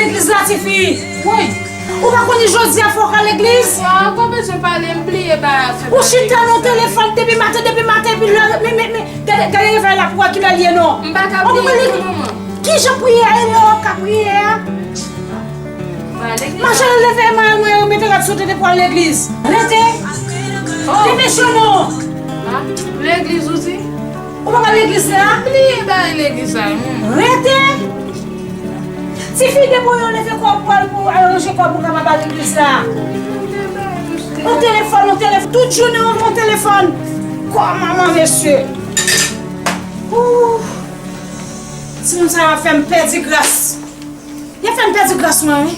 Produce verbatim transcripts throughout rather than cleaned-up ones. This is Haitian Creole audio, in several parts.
Legliz la, tifi. Woy. Ou pa konnen jodi a fò w ka legliz? Wa, ou pa bezwen pale, m bliye bagay afè. Ou chita nan telefòn depi maten, depi maten, epi lè, men, men, men, gade, gade revèy la pou wè kilè l ye non. M pa ka priye non, manman. Kijan priye a, e lè w ap ka priye a? Manje leve mal mwen, yo mete rad sou tete pou al legliz. Rete. Oh. Depeche w non. Ah, legliz ou di? Ou pa pral legliz la? Bliye bagay legliz la, hmm. Rete. Tifi, depi w leve kò w pou al pou al ranje kò w pou w kapab al legliz la. On telefòn, on telefòn, tout jounen on, on telefòn. Kòman, mesye? Ooh. Timoun sa yo ap fè m pèdi gras. Y ap fè m pèdi gras mwen, wi.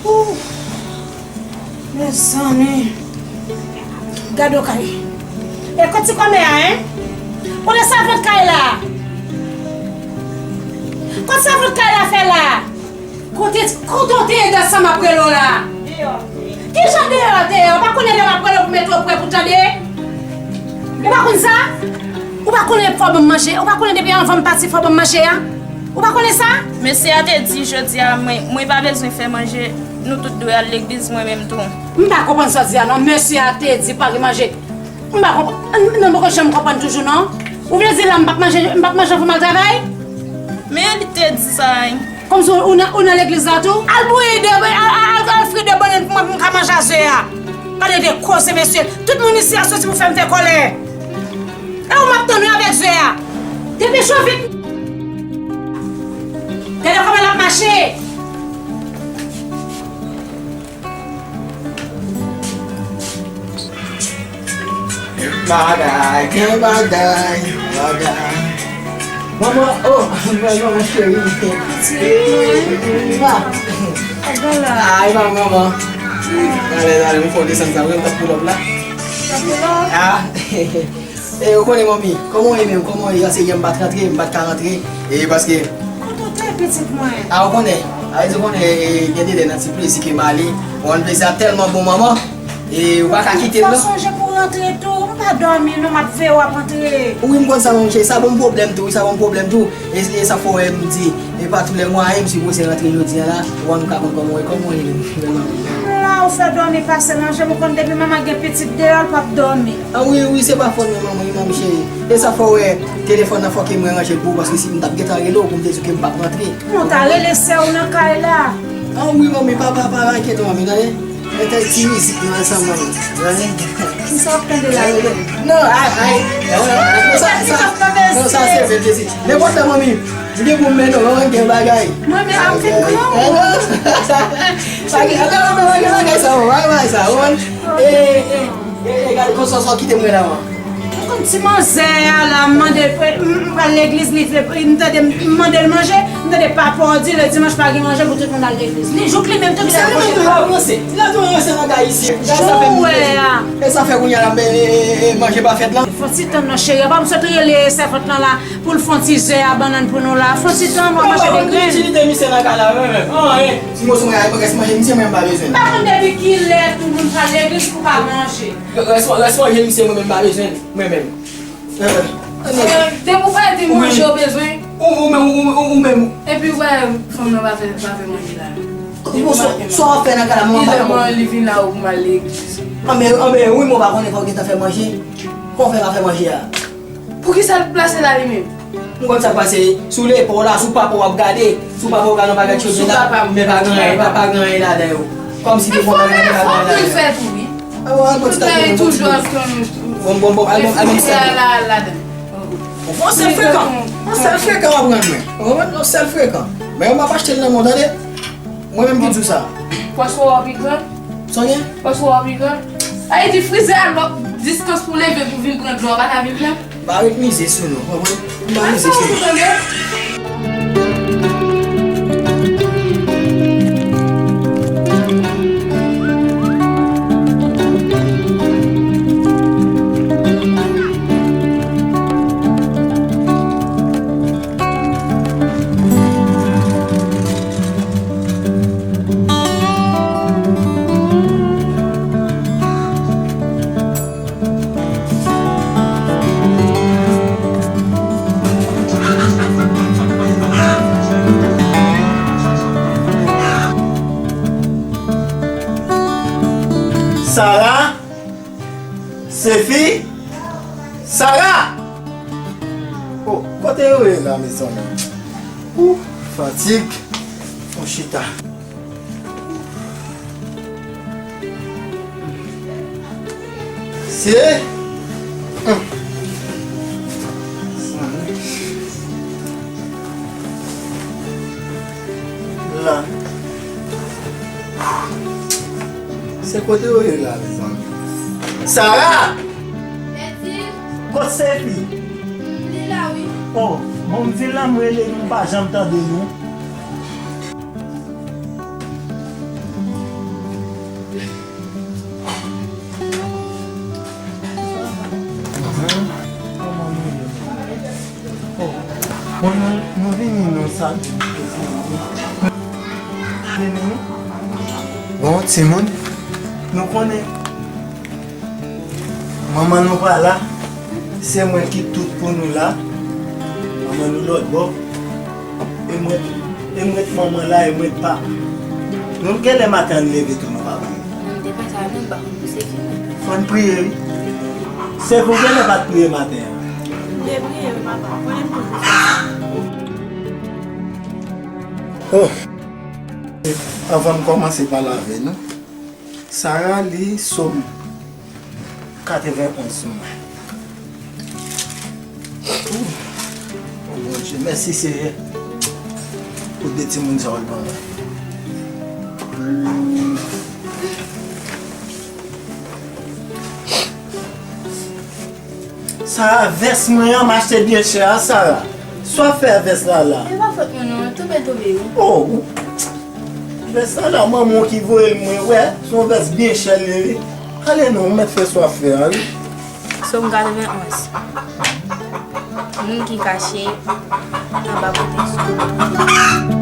Ooh. Mezanmi. Gade w kay. E kot ti kòmè a, en? Kote sèvant kay la? Kot sèvant kay la fè la? Kote, kote w te ye dat sa m ap rele w la? Kijan deyò, deyò? Ou pa konnen lè m ap rele w pou mete w prè pou tande? Ou pa konn sa? Ou pa konnen fò ban m manje? Ou pa konnen depi anvan m pati fò ban m manje a? Ou pa konnen sa? Mesye a te di jodi a, mwen, mwen pa bezwen fè manje, nou tout dwe al legliz, mwen menm tou. M pa konprann sa w di a non, mesye a te di pa gen manje. M pa konprann, non, m poko janm konprann toujou non. Ou vle di la m p ap manje, m p ap manje pou m al travay? Men li te di sa, wi. Kòmsi ou nan, ou nan legliz la tou? Al bouyi de, al, al, al, al fri de bannann pou mwen pou m ka manje a ze a. Gade de koze, mesye. Tout moun isi a soti pou fè m fè kòlè. E ou m ap tann wi avèk ze a. Depeche w vit. Gade kòman l ap mache. Bagay, gen bagay, bagay. Manman, oh, manman cheri. Ay, manman. Talè, talè, m fè w desann sa, wi, m t ap pull up la. Ah. E, ou konnen, manmi, kòman w ye menm? Kòman w ye? Paske yè m pa t rantre, m pa t ka rantre. E paske. Kote w te, pitit mwen? A, ou konnen. A, ou konnen, e, gen de lè nan ti plezi ke m ale. Bon, plezi a tèlman bon, manman. E ou pa ka kite m, non. Fò sonje pou w rantre tou. M pa dòmi, non, m ap veye w ap antre. Wi, m konn sa, manmi cheri. Sa ban m pwoblèm tou, wi, sa ban m pwoblèm tou. E, e sa fè w wè m di, e pa tou lè mwa, e m sipoze rantre jodi a la, ou wè m ka konn kòman w ye, kòman w ye menm, manmi? M la, ou fè dòmi pase manje, m konn depi manman gen pitit deyò, l p ap dòmi. A wi, wi, se pa fòt mwen, manman, wi, manmi cheri. E sa fè w wè telefòn nan fòke mwen ranje l pou ou, paske si m t ap gentan rele w pou m te di w ke m p ap rantre. Non, ta rele sè w nan kay la. A wi, manmi, pa, pa, pa enkyete w, manmi, tande. Mete ti mizik nou ansanm, manmi. Tande. Kisa w ap tande la, yo? Non, ay, ay. Non, sa, sa, non, sa se vre, plezi. Nenpòt lè, manmi, m gen pou m mennen w, gen bagay. Mwen menm, ap fin granmoun. Pa gen, pa gen, pa gen bagay sa, pa gen bagay sa, ou konprann? E, e, e, e, gade konsa w kite mwen la, man. Ou konn ti manzè a la, m mande l, m, m pral legliz, li vle, m tande, m mande l manje, m tande papa w di le dimanch pa gen manje pou tout moun al legliz. Li jouk li menm tou ki la pwoche. Misye menm tou ranse. Li la tou ranse nan kay isi. Jan w wè a. E sa fè kounye a la, e, e, e, manje pa fèt lan. Fon ti tann non, cheri. Apa m sot rele sèvant lan la. Pou l fè yon ti ze a bannann pou nou la. Fè yon ti tan, mwen manje de grenn. Itilite misye nan kay la, mwen menm. Anyen. Ti moso mwen, rès manje misye, mwen m pa bezwen. M pa konn depi kilè tout moun pral legliz pou pa manje. Rès, rès manje misye, mwen menm m pa bezwen. Mwen menm. Depi w pa di manje w bezwen. Ou, ou menm, ou, ou, ou menm. Epi w wè fanm nan pa fè, pa fè manje la. Bon, sa, sa w ap fè nan kay la, manman pa nan. Li vin la, ou pou m al legliz. Anben, anben, wi, mwen pa konnen fò w gentan fè manje. Kòman w fè pa fè manje a? Poukisa l plase la li menm? M konn sa k pase, sou lepa w la, sou papa w ap gade, sou papa w gade yon bagay cheve la, men pa gen anyen, pa, pa gen anyen ladan yo. Kòmsi te bon bagay, men pa gen anyen ladan yo. Fòk li fè tou, wi. A bon, al bon ti tap mwen, bon ti tap. Bon, bon, bon, al bon, al bon ti tap. Bon, se frekan. Bon, se frekan w ap rann mwen. Ou konprann? Non, sèl frekan. Men yo m ap achte l nan men w, tande? Mwen menm ki di w sa. Paske w pi gran. Sonye? Paske w pi gran. Sa vle di frize a lòt distans pou leve pou vin pran dlo a pa ka vin pran. M pa ret mize sou nou, w konprann? M pa mize sou nou. Sara? Sefi? Sara! Oh, kote yo ye la, mezanmi? Ou, fatig. On chita. Se. Hmm. La. Se kote yo ye la, mezanmi? Sara! Tèt di. Kot Sefi? Li la, wi. Oh, bon, m di l la, m rele nou, m pa janm tande nou. Kòman nou ye? Oh, bon, nou, nou vini, nou sa. Vini. Bon, timoun, nou konnen manman nou pa la, se mwen ki tout pou nou la. Manman nou lòt bò. E mwen, e mwen t manman la, e mwen t papa. Nou, genlè maten an leve tou, nou pa priye. Nan devan sa, nou pa konn pou Sefi, non. Fò n priye, wi. Sefi, ou genlè pa t priye maten an. M te priye, wi, papa. Konnen m toujou fè sa. Oh. Anvan m kòmanse pale avè nou, Sara li Sòm katrevenn onz pou mwen. Ou, o Bondye, mèsi Seyè pou de timoun sa w ban mwen. Sara, vès mwen an, m achte byen chè a, Sara. Sa w ap fè vès la la? E pa fòt mwen non, tonbe tonbe wi. Oh, vès la la, manman w ki voye l mwen, wè, se yon vès byen chè l ye wi. Ale non, ou mèt fè sa w ap fè a wi. Sòm katrevenn onz. Moun ki kache anba pwoteksyon.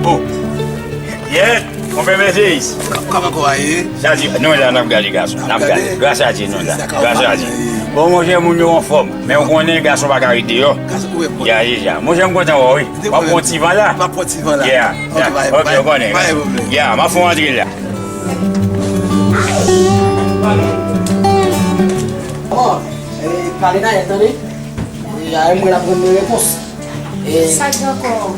Oh. Yèt, monchè Mèseyis. Kòman kò a ye? Sa di, nou la, n ap gade gason. N ap gade. Gras a Dye, nou la. Gras a Dye. Bon, monchè, moun yo anfòm. Men ou konnen gason pa ka ret deyò. Ya, ya, ya. Monchè, m kontan wè w, wi. W ap pran ti van la? M ap pran ti van la. Ya, ya. Ok, ou konnen. Ya, m ap fè w antre la. Bon, e, pale nan yèt, tande. E, a, mwen ap rann mwen repons. E, sa k gen ankò?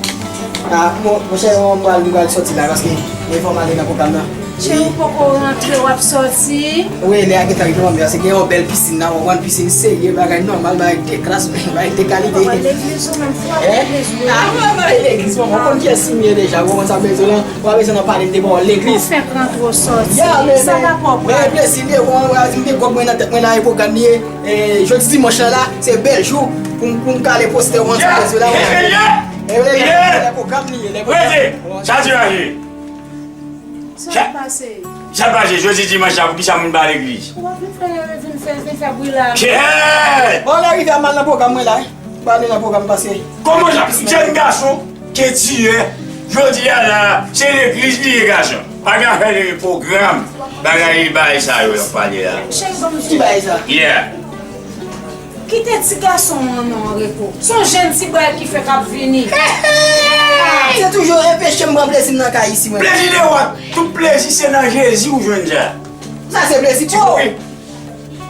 A, mon, monchè, m pral, m pral sòti la, paske gen fò m ale nan pwogram nan. Cheri, ou poko rantre, w ap sòti? Wi, lè a gentan rive, manmi, paske gen yon bèl pisin la, w konprann, pisin serye, bagay nòmal, bagay de klas, bagay de kalite. Ou pral legliz ou menm, fò w al legliz, wi. A, mwen pral legliz, manman, ou konn kiyès m ye deja, ou konprann sa m bezwen lan, ou pa bezwen nan pale m de bò legliz. Ou fèk rantre, w sòti, sa pa pwòp, men plezi m ye, ou konprann, m gen kòb mwen nan tèt mwen la, e pwogram li ye. E, jodi dimanch lan la, se bèl jou pou m, pou m kale postè w ansanm, mesye la. E, e, e, e, lè pwogram li ye, lè pwogram. Sa di raje? Sa k pase? Sa k pase? Jodi dimanch la, poukisa moun pa legliz? Ou pa vin fè, vin fè, vin fè bri la. Kèt! Bon, lè rive a m al nan pwogram mwen la, wi. M pa ale nan pwogram pase. Kòman jan, jèn gason? Ketiyè, jodi a la, se legliz li ye, gason. Pa gen afè de pwogram, bagay, bagay sa yo y ap pale la. Cheri, ban m di. Ki bagay sa? Yeah. Kite ti gason an nan repo. Se yon jèn ti bway ki fèk ap vini. Se toujou enpeche m pran plezi m nan kay isi, mwen. Plezi de wòt. Tout plezi se nan Jezi ou jwenn sa. Sa se plezi ti bway.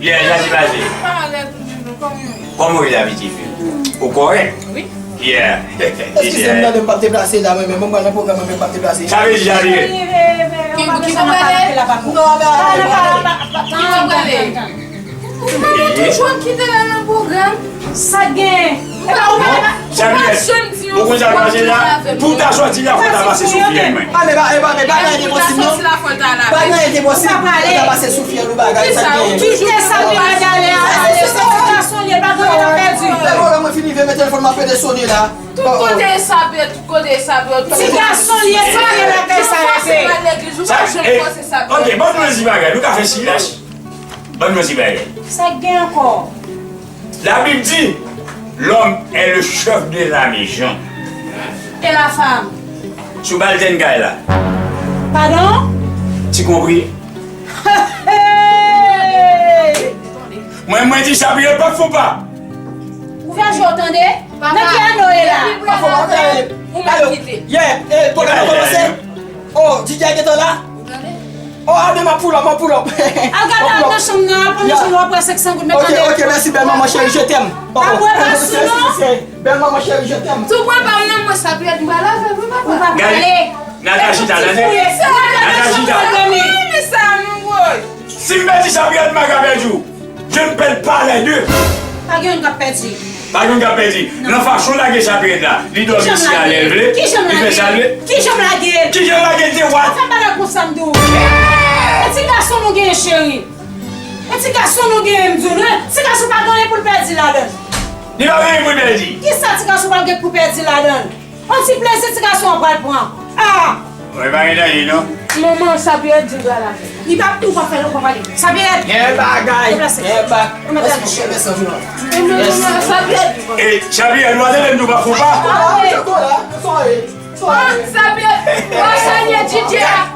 Yeah, sa se pase. Kòman w ye la, pitit fi? Ou kòrèk? Wi. Yeah. Eskize m, tande m p ap deplase la, mwen menm. Mwen pral nan pwogram mwen, men m p ap deplase. Sa vle di, sa vle di. Ki, ki pou prale? Non, non, non, non. Ki pou prale? Ou pa gen toujou kite la nan pwogram. Sa gen? Ou pa, ou pa, ou pa janm di yon ti pase la, pou w ta sòti la, fò w ta pase sou fyèl mwen. Ah, men ba, men ba, men bagay te posib, non? Bagay te posib, pou w ta pase sou fyèl ou bagay, sa gen? Kite sa, men ale, ale, se ti gason li ye, pa gen anyen l ap pèdi. Lè vòlè mwen fin rive, men telefòn mwen ap pede sone la. Tout kote sa pèdi, tout kote sa pèdi. Ti gason li ye, sa gen lakay sa rete. Ou pa janm fòse sa pèdi. Ok, ban m di yon ti bagay, nou ka fè silans. Ban m di yon ti bagay. Sa k gen ankò? Labib di, l'homme est le chef de la maison. Et la femme? Sou balten kay la. Padon? Ti konpri? Mwen, mwen di sa, Pierre, pa fon pa. Ouvè je w, tande. Nan ki ane w ye la? Pa fon pa, tande. Ou mèt kite. Yeah, eh, pwogram nan kòmanse. Oh, D J a gentan la? Oh, a, men m ap pull up, m ap pull up. Al gade al nan chanm nan, al pran nan chanm nan, w ap wè senk san goud, men tande. Ok, ok, mèsi, bèl manman cheri, je t'aime. Oh, oh. Ap wè pa sou non. Bèl manman cheri, je t'aime. Tou pran pa m nan, mwen sa pèdi, m pa la fè, mwen pa. Ou pa prale. Nata chita, tande. Nata chita. Sa nou woy. Si m pèdi sa, Pierre, m pa ka pèdi w. Je ne perds pas les deux. Pa gen youn k ap pèdi. Pa gen youn k ap pèdi. Nan fason l lage sa Pierre la, li dòmi isi a lè l vle, li fè sa l vle. Kijan m lage l? Kijan l lage l te wad? Pa fè bagay konsa m di w. E ti gason nou genyen cheri. E ti gason nou genyen m di w. Ti gason pa gen anyen pou l pèdi ladan l. Li pa gen anyen pou l pèdi. Kisa ti gason pral gen pou pèdi ladan l? On ti plezi ti gason an pral pran. Ah! Mwen pa gen danje non. Manman, sa Pierre di la la. Li pa, ou pa fè, ou pa pale. Sa Pierre. Gen bagay. Deplase. Gen bagay. Deplase. Sa Pierre di. E, sa Pierre, nou atende m nou pa fou pa. Ah, wi. Sa Pierre. Wa salye D J a.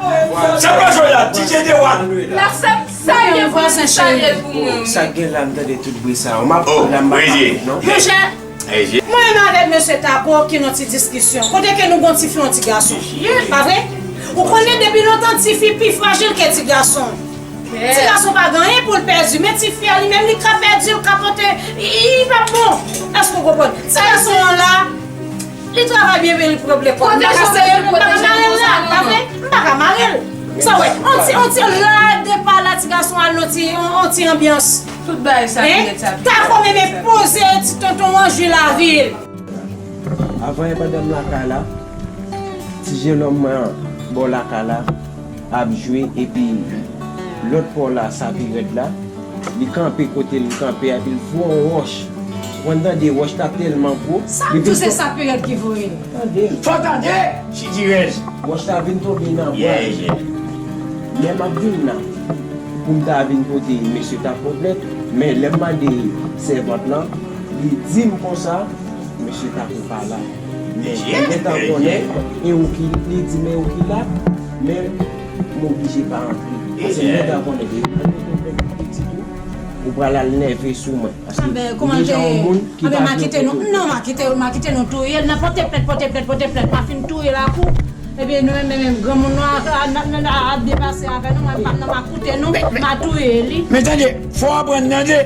Sa pa jwe la, D J de wa. La sa, sa gen pou salye pou mwen. Sa gen la, m tande tout bri sa. M ap la, m pa non. Monchè, Mwen menm avèk mesye Tako ki nan ti diskisyon. Kote ke nou gon ti fi, yon ti gason. Pa vre? Ou konnen depi lontan ti fi pi frajil ke ti gason. Ti gason pa gen anyen pou l pèdi, men ti fi a li menm li ka pèdi, l ka pote, li pa bon. Èske w konprann? Ti gason an la, li travay byen, men li pran blekòl. M pa ka sere, m pa ka mare l la, pa vre? M pa ka mare l. Sa w wè, on ti, on ti rad de pa la, ti gason al nan ti, on, on ti anbyans. Tout bagay sa ki ret sa. Tako menm poze ti tonton an jwi lavil. Avan e pandan m lakay la, ti jenòm mwen an bò lakay la ap jwe epi lòt bò la sa pi rèd la, li kanpe kote l kanpe a epi l voye yon wòch. Ou konn tande wòch la tèlman gwo. Sa m di w se sa pi rèd ki voye l. Tande. Fò tande! Sitirèz. Wòch la vin tonbe nan bra l. Lè m ap vin la, pou m ta vin pote mesye ta konplèt, men lè m mande sèvant lan, li di m konsa, Mesye Tako pa la. Men, mwen gentan konnen, e ou ki, li di, men ou ki la, men m oblije pa antre. Paske m gentan konnen, depi mwen te fè pitit ou, ou pral al nève sou mwen. Paske ou deja yon moun ki pa vle kote. Non, m a kite, m a kite nou touye l, nan pote plent, pote plent, pote plent, m a fin touye l ak ou. Epi nou menm, menm, menm, granmoun nou a, a, n ap, n ap, ap depase avè nou, mwen pa, m a koute nou, m a touye li. Men tande, fò w aprann tande.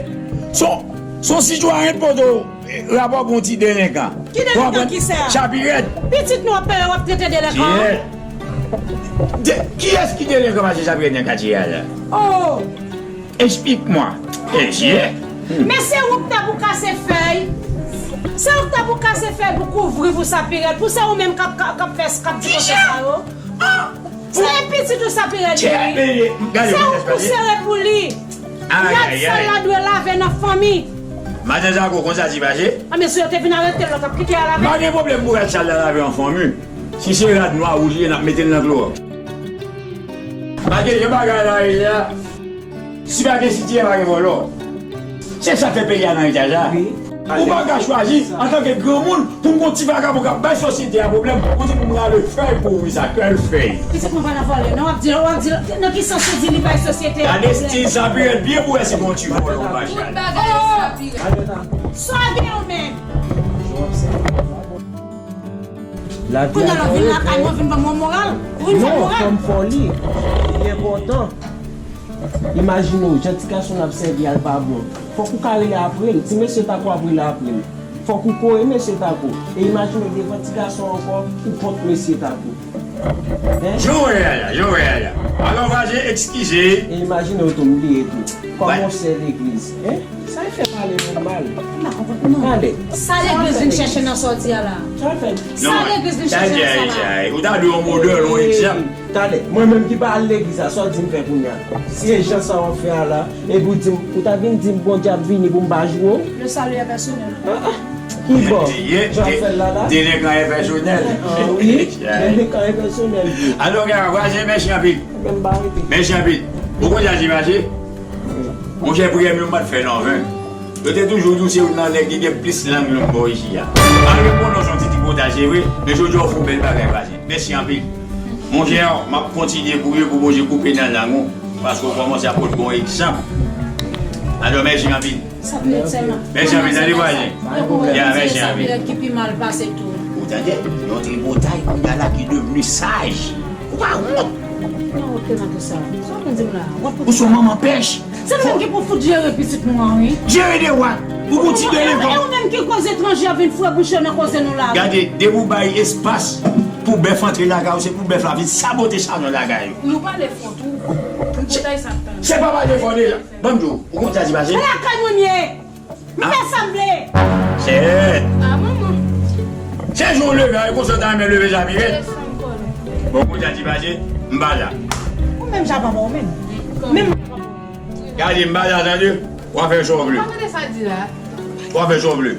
Se yon, se yon sitwayen pote w rapò pou yon ti delenkan. Ki delenkan ki sa? Chapirèt. Pitit nou ap peye, w ap trete delenkan. Kiyès? De, kiyès ki delenkan pase chapirèt nan katye a la? Oh! Explique-moi. Mesye. Men se ou k ta pou kase fèy. Se ou k ta pou kase fèy pou kouvri pou chapirèt. Pou se ou menm k ap, k ap, k ap fè, k ap di konsa sa yo. Se pitit ou chapirèt li ye. Se ou pou sere pou li. Rad sal la dwe lave nan fanmi. Madan Jako, konsa ti pase? A, mesye yo te vin arete l, yo t ap kite a lave. M pa gen pwoblèm pou rad sal la lave an fanmi. Si se rad nwa wouj li ye, n ap mete l nan klowòks. Pa gen jan bagay la ye la. Si pa gen sitiye, pa gen vòlò. Se sa k fè peyi a nan eta sa. Ou pa ka chwazi, antanke granmoun, pou m gon ti vagabon k ap bay sosyete a pwoblèm, pou di pou m rale fèy pou ou, sa, kèl fèy. Pitit mwen pa nan vòlè, non, w ap di, w ap di, nan ki sans ou di li bay sosyete a pwoblèm? Gade stil Sapirèt byen pou wè si gon ti vòlò ou pa chal. Tout bagay Sapirèt. Sa gen ou menm? Kounye a la vin lakay mwen, vin ban mwen moral. Ou vin fè moral. Non, fò m fè w li. Li enpòtan. Imajine w, jan ti gason ap sèvi a l pa bon. Fòk ou ka rele apre l. Ti mesye Tako ap rele apre l. Fòk ou kore mesye Tako. E imajine w devan ti gason ankò, ou kont mesye Tako. Hein? Jan w wè a la, jan w wè a la. Alò, Vaje, eskize. E imajine w tou, m bliye tou. Kòm yon sè legliz. Hein? Sa l fè pale moun mal. M pa konprann, non. Tande. Sa legliz vin chèche nan sa w di a la? Sa l fè? Sa legliz vin chèche nan sa la? Ou ta dwe yon modèl, yon egzanp. Tande, mwen menm ki pa al legliz la, sa w di m fè kounye a? Si e jan sa w ap fè a la, epi w di m, ou ta vin di m Bondye ap vini pou m pa joure w? Le salut est personnel. Ah, ah. Ki bò? Jan w ap fè l la la? Delenkan e pèsonèl. Ah, wi. Delenkan e pèsonèl. Alò, gen ankouraje, mèsi anpil. Mèsi anpil. Ou konn sa ki pase? Monchè, priyè m yo m pa t fè l an ven. Yo te toujou di w se youn nan nèg ki gen plis lang long bò isit a. Malgre pwonons yon ti tripotay, se vre, men jodi a w fè yon bèl bagay pase. Mèsi anpil. Monchè, m ap kontinye priye pou Bondye koupe nan lang ou, paske w kòmanse ap pot bon egzanp. Alò, mèsi anpil. Sa pou mèt sèlman. Mèsi anpil, tande vwazen. Ya, mèsi anpil. Sa pou mèt ki pi mal pase tou. Ou tande? Yon tripotay kounye a la ki devni saj. Ou pa wont? Mwen wont nan tout sa. Sa w konn di m la? Ou se yon manman pèch. Se nou menm ki pou fout jere pitit nou an, wi. Jere de wa. Ou pou ti delenkan. E ou menm ki koz etranje ap vin foure bouch yo nan koze nou la, wi. Gade, depi w bay espas pou bèf antre lakay ou, se pou bèf la vin sabote salon lakay ou. Nou pale fò tou. Tripotay sa k tande. Se pa pale fò deja. Ban m di w, ou konn sa ki pase? Se lakay mwen m ye. M fè sa m vle. Sèt. Ah, manman. Se jou w leve a, e konsa w ta renmen leve Sapirèt. Bon, kounye a ti pase, m pa la. Ou menm jan papa ou menm. Menm. Gade, m pa la, tande. W a fè sa w vle. Ou pa tande sa l di la? W a fè sa w vle.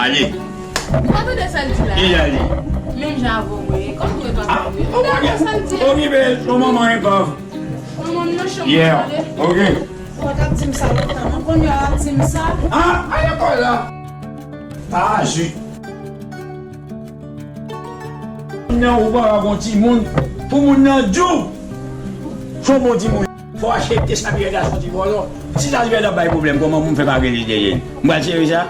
Ale. Ou pa tande sa l di la? Ki jan li? Menm jan avè w, wi. Kòm ou pa tande. Ah, ou pa tande sa l di a? Okipe l, yon manman enpav. Manman m nan chanm. Yeah, ok. Ou pa t ap di m sa lontan, non? Kounye a w ap di m sa? Ah, a lekòl la. Ah, zut. Non, ou pa gon timoun. Pou moun nan di w, se yon bon timoun. Fò w aksepte Sapirèt la se yon ti vòlò. Si Sapirèt ap bay pwoblèm, kòman pou m fè pa gen li dèyè l? M pral jere sa.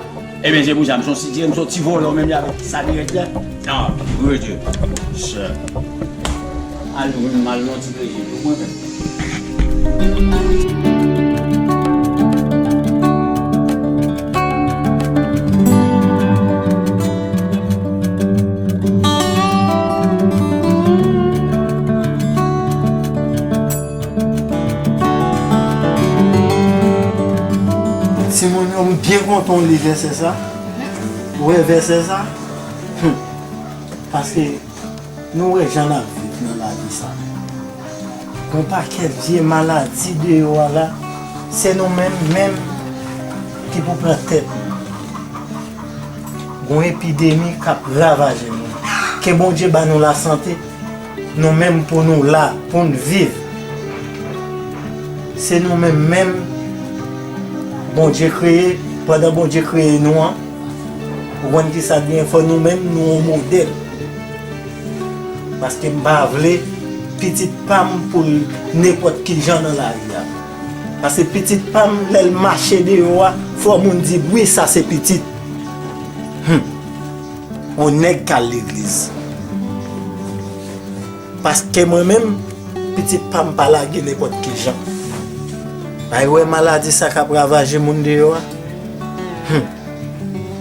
Ebyen, se pou sa, m se yon ti, m se yon ti vòlò menm jan avèk Sapirèt la. Non, rete. Sè. Al, m al nan ti plezi pou mwen menm. Timoun yo, m byen kontan w li vèsè sa. Ou wè vèsè sa? Hum. Paske nou wè jan n ap viv nan lavi sa. Gon pakèt vye maladi deyò a la, se nou menm menm ki pou pran tèt nou. Gon epidemi k ap ravaje nou. Ke Bondye ba nou lasante, nou menm pou nou la, pou n viv. Se nou menm menm Bondye kreye, pandan Bondye kreye nou an, Ou konn kisa k gen, fò nou menm nou yon modèl. Paske m pa vle pitit pa m pou l nenpòt ki jan nan lari a. Paske pitit pa m, lè l mache deyò a, fò moun di, "Wi, sa se pitit." Hum. On nèg k al legliz. Paske mwen menm, pitit pa m pa lage nenpòt ki jan. Ay wè maladi sa k ap ravaje moun deyò a. Hum.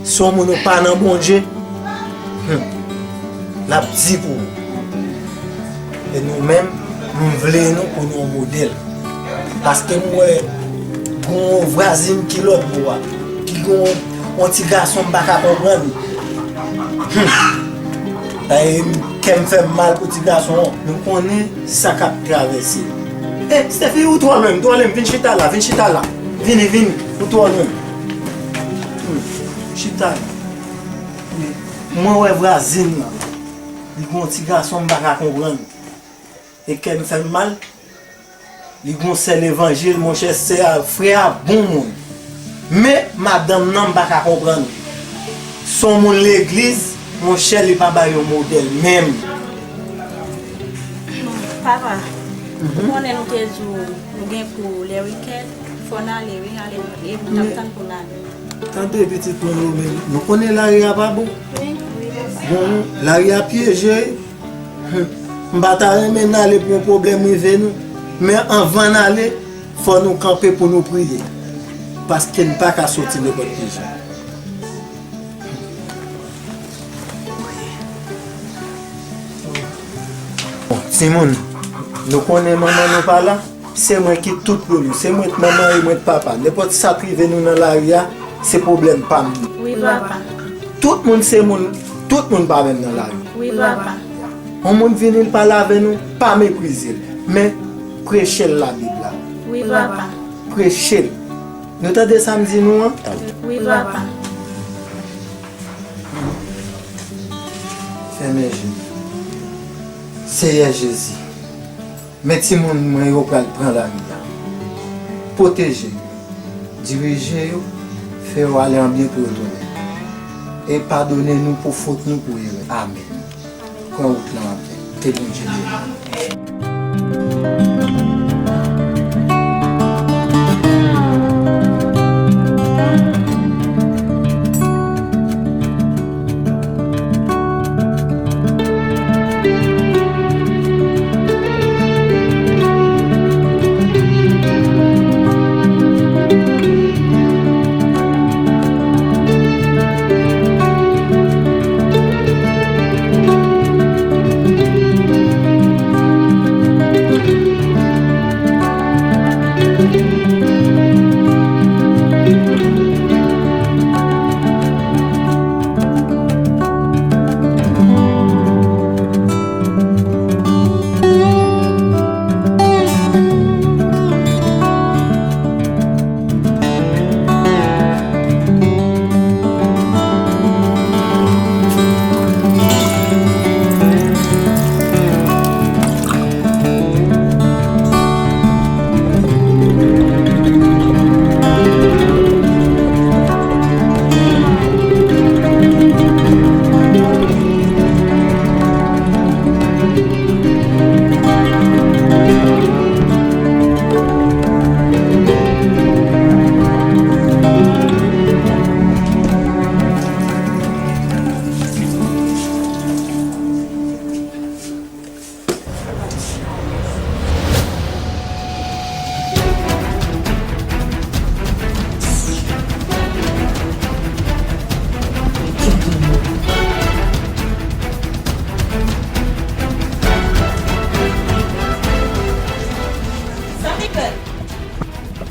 Si yon moun ou pa nan Bondye, hum, l ap di pou ou. E nou menm, m vle nou pou nou yon modèl. Paske m wè gon vwazin ki lòt bò a, ki gon yon ti gason m pa ka konprann. Hum. Dayè, kè m fè m mal pou ti gason an. Nou konnen sa k ap travèse. E, Steffi, ou twò lwen, twò lwen, vin chita la, vin chita la. Vini, vini, ou twò lwen. Hmm, chita la. Mwen wè vwazin nan. Li gon ti gason m pa ka konprann. E kè m fè m mal. Li gon sè levanjil, monchè, sè a, frè a bon moun. Men, madanm nan, m pa ka konprann. Se yon moun legliz, monchè, li pa bay yon modèl menm. Papa, ou konnen nou te di w nou gen kou lè wikenn, fò n ale, wi, ale, e nou t ap tann pou n ale. Tande pitit mwen yo, men nou konnen lari a pa bon. Wi, wi, papa. Bon, lari a pyeje. Hum, m pa ta renmen n ale pou yon pwoblèm rive nou. Men anvan n ale, fò nou kanpe pou nou priye. Paske n pa ka soti nenpòt ki jan. Bon, timoun, nou konnen manman nou pa la. Se mwen ki tout pou nou. Se mwen k manman e mwen k papa. Nenpòt sa k rive nou nan lari a, se pwoblèm pa m. Wi, papa. Tout moun se moun, tout moun pa menm nan lari. Wi, papa. Yon moun vini, l pale avè nou, pa meprize l. Men, preche l Labib la. Wi, papa. Preche l. Nou tande sa m di nou an? Wi, papa. Fèmen je nou. Seyè Jezi, men timoun mwen yo pral pran lari a. Pwoteje yo, dirije yo, fè yo ale an byen pou yo tounen. E padone nou pou fot nou, pou erè. Amèn. Pran wout lan an pè. Ke Bondye beni nou.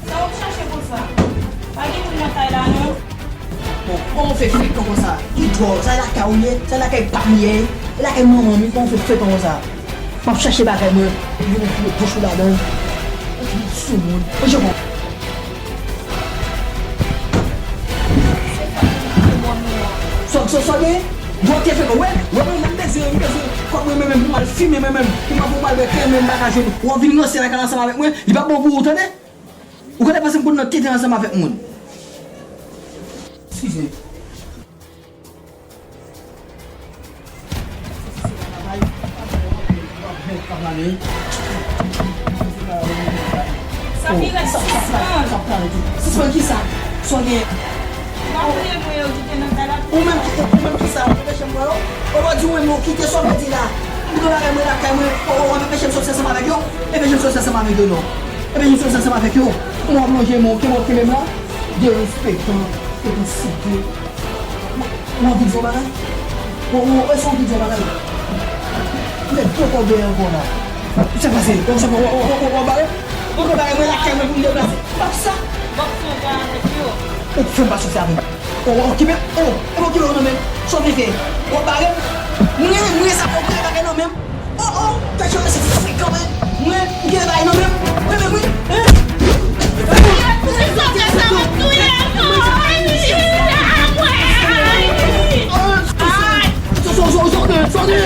Sa w ap chache konsa? Pa gen moun nan kay la non. Bon, kòman w fè frekan konsa? Ki dwòl, sa lakay ou ye? Sa lakay pa m ye? E lakay manman m wi, kòman w fè frekan konsa? M ap chache bagay mwen, epi ou foure bouch ou ladan. Ou vin sou moun. Ou je bon. Sa, sa, sa gen? Dwòl te frekan, wè, wè, mwen menm bezwen, m bezwen kòb mwen, mwen menm, pou m al fimen, mwen menm, pou m al, pou m al wè kè mwen, m pa ka jwenn. Ou ap vin ranse lakay ansanm avèk mwen, li p ap bon pou ou, tande? Ou genlè panse m konn nan tete ansanm avèk moun. Eskize. Sa pi rèd, sispann. Sispann kisa? Sa w gen? Ou menm ki, ou menm kisa? W ap anpeche m wè yo? Ou pa di w menm yo kite sa w vle di la. M gen bagay mwen lakay mwen, w ap anpeche m soti ansanm avèk yo? Anpeche m soti ansanm avèk yo non. Anpeche m soti ansanm avèk yo. Mwen w ap lonje men w, kenbe w kenbe m la. Derespektan, epi site. Ou anvi di yon bagay? Ou, ou, èske w anvi di yon bagay? Ou fè de kòb dèyè ankò la. Sa k pase? Ou, ou, ou, ou, ou, ou bare? Ou pran bagay mwen lakay mwen pou m deplase. Pap sa. Bòks mwen pa avèk yo. Ou fè m pa sòsye avè m. Ou, ou okipe m. Ou, ou okipe w nan men m. Sa w vle fè? Ou bare m. Mwen, mwen sa ou pran bagay nan men m. Oh, oh, tèt yo, se frekan, men. Mwen, m gen bagay nan men m. Men, men, mwen, hein? Sa w fè sa, w ap touye m, non? Ay, ay, ay. Sòti, sòti, sòti, sòti.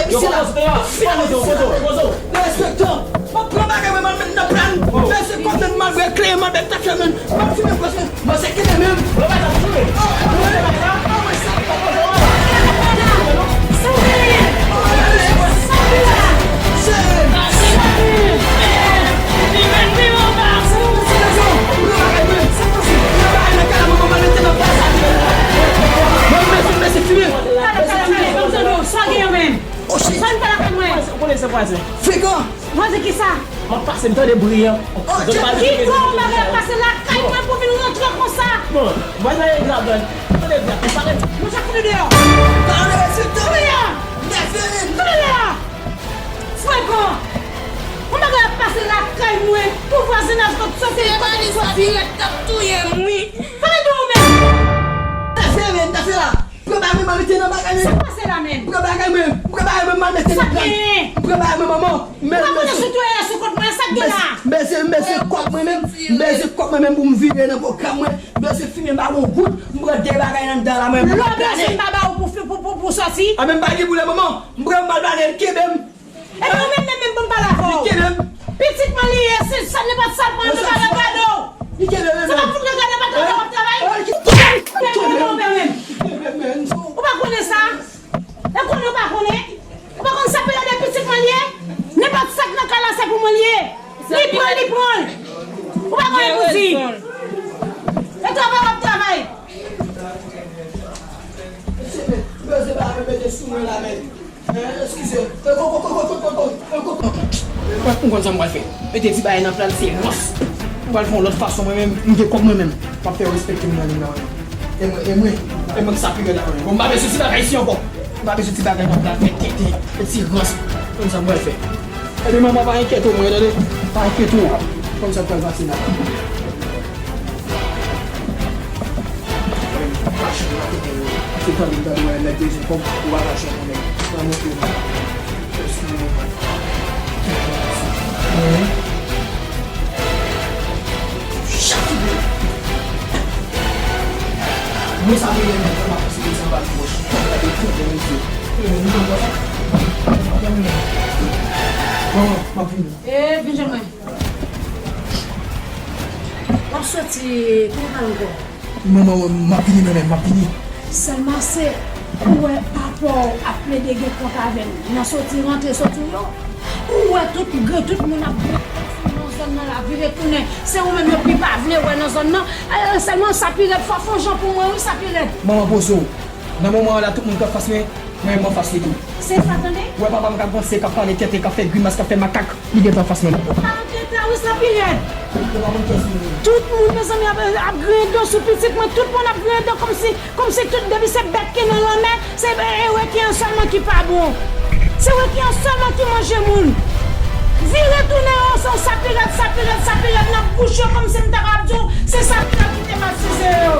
Yo, kote w sou teren an? Kote w, kote w? Derespektan. M ap pran bagay mwen, m al met nan pla n. Mesye, kòm m al bwè kleren, m al bwè kafè, men m ap fimen pwès mwen. Mwen se kenbe men m. Mwen pa t ap jwe. Mwen pa t ap jwe. Mwen mèsi, mèsi, fimen. Sa gen yo menm? Oh, shit. Sa n fè lakay mwen? Ou konnen se vwazen. Frekan. Vwazen kisa? M ap pase, m tande bri an. Oh, Dieu. Ki kò w bagay ap pase lakay mwen pou vin rantre konsa? Bon, vwazen e grav, tande bri an. Parèt. Mwen chak fout deyò. Parèt, se tande. Kounye a. Nèfere. Kounye a. Frekan. Yon bagay ap pase lakay mwen pou vwazinaj kot sòti, kot sòti. T ap touye m, wi. Sa vle di ou menm? Nèfere, nèfere la. Pran bagay mwen, mete nan bagay mwen. Sa k pase la menm? Pran bagay mwen, pran bagay mwen, mete nan bagay. Sa k genyen? Pran bagay mwen, manman. Ou pa konnen sou tou e sou kont mwen, sa k gen la? M beze, m beze kòk mwen menm, m beze kòk mwen menm pou m vire nan pwogram mwen. M beze fimen ba yon gout, m pran de bagay anndan la mwen. Lè w bezwen m pa ba ou pou fi, pou, pou, pou sòti? A men m pa gen pou lè manman, m pran m al bale, kenbe m. Epi ou menm, menm, menm pou m pale avè w. Kenbe m. Pitit mwen li ye, se sa, nenpòt sa l pran, l pral regrèt. Li kenbe m. Se pa fout regrèt, pa travay, w ap travay. Kenbe m, kenbe m, kenbe m. Ou pa konnen sa? E konnen ou pa konnen? Ou pa konn sa peye de pitit mwen li ye? Nenpòt sa k nan kay la, se pou mwen li ye. Li pran, li pran. Ou pa konnen pou di. E travay, w ap travay. Mesye, men, mete sou mwen la, men. Eskize. Mwen konn sa m pral fè. Mete ti bagay nan pla n, se rans. Mwen pral fè yon lòt fason, mwen menm, m gen kòb mwen menm. M ap fè yo respekte m nan liy la, mwen. E mwen, e mwen, e mwen ki sa pi rèd la, mwen. Bon, m pa bezwen ti bagay isi ankò. M pa bezwen ti bagay nan pla n, fè tenten, e ti rans. Konn sa m pral fè. Epi manman, pa enkyete w, mwen, tande. Pa enkyete w. Konn sa k pral pase la. Machin nan te gen yo. Se tann li, tann wè nèg bezwen kòb, ou pa ka jwenn yon nèg. Mwen montre nou. Eskize mwen. Mwen sa mwen renmen, mwen pa konsidere sa pa di mwen. Gade tout de mesye. Mwen konn konsa. Mwen, mwen, mwen vini. E, vin jwenn mwen. W ap soti, kote w pral ankò? Manman, m ap vini mwen menm, m ap vini. Sèlman se, ou wè papa w ap plede gen kont avè m nan soti rantre soti w yo. Ou wè tout, tout moun ap vire nan zòn nan la, vire tounen. Se ou menm yo pi pa vle wè nan zòn nan. E, sèlman sa pi rèd, fò w fè yon jan pou mwen, wi, sa pi rèd. Manman poze w. Nan moman an la, tout moun k anfas mwen, mwen menm m anfas li tou. Se sa, tande? Ou wè papa m k ap ranse, k ap pale tenten, k ap fè grimas, k ap fè makak, li gentan anfas mwen. Ou pa nan tenten, wi, sa pi rèd. Tout moun, mezanmi, ap, ap griyen do sou pitit mwen, tout moun ap griyen do kòmsi, kòmsi tout, depi se bèt ki nan lanmè, se, e, e, rekiyen sèlman ki pa bon. Se rekiyen sèlman ki manje moun. Vire tounen yo, se sa pi rèd, sa pi rèd, sa pi rèd nan bouch yo, kòmsi m ta kapab di w, se sa pi rèd ki te masize yo.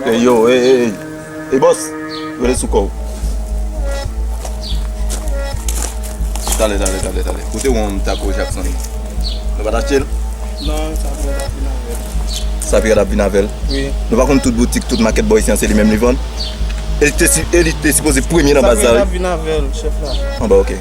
Ey, yo, ey, ey, ey. Ey, bòs, rele sou kò w. Talè, talè, talè, talè. Kote w wè yon tako Jackson? Nou pa t achte l? Non, sa pirèt ap vin avè l. Sa pirèt ap vin avè l? Wi. Nou pa konn tout boutik, tout makèt bò isi an, se li menm li vann? E li te si-, e li te sipoze premye nan baz la, wi. Sa pirèt ap vin avè l, chèf la. Anba, ok.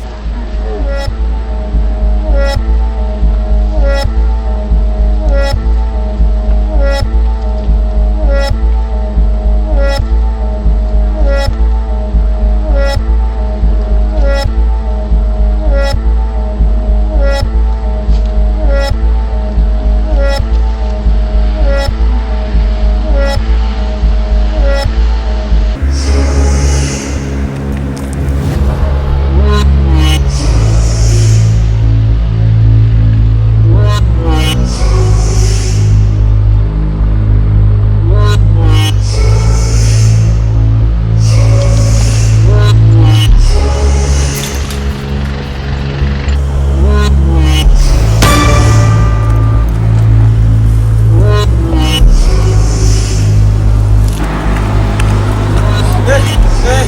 Ey, ey,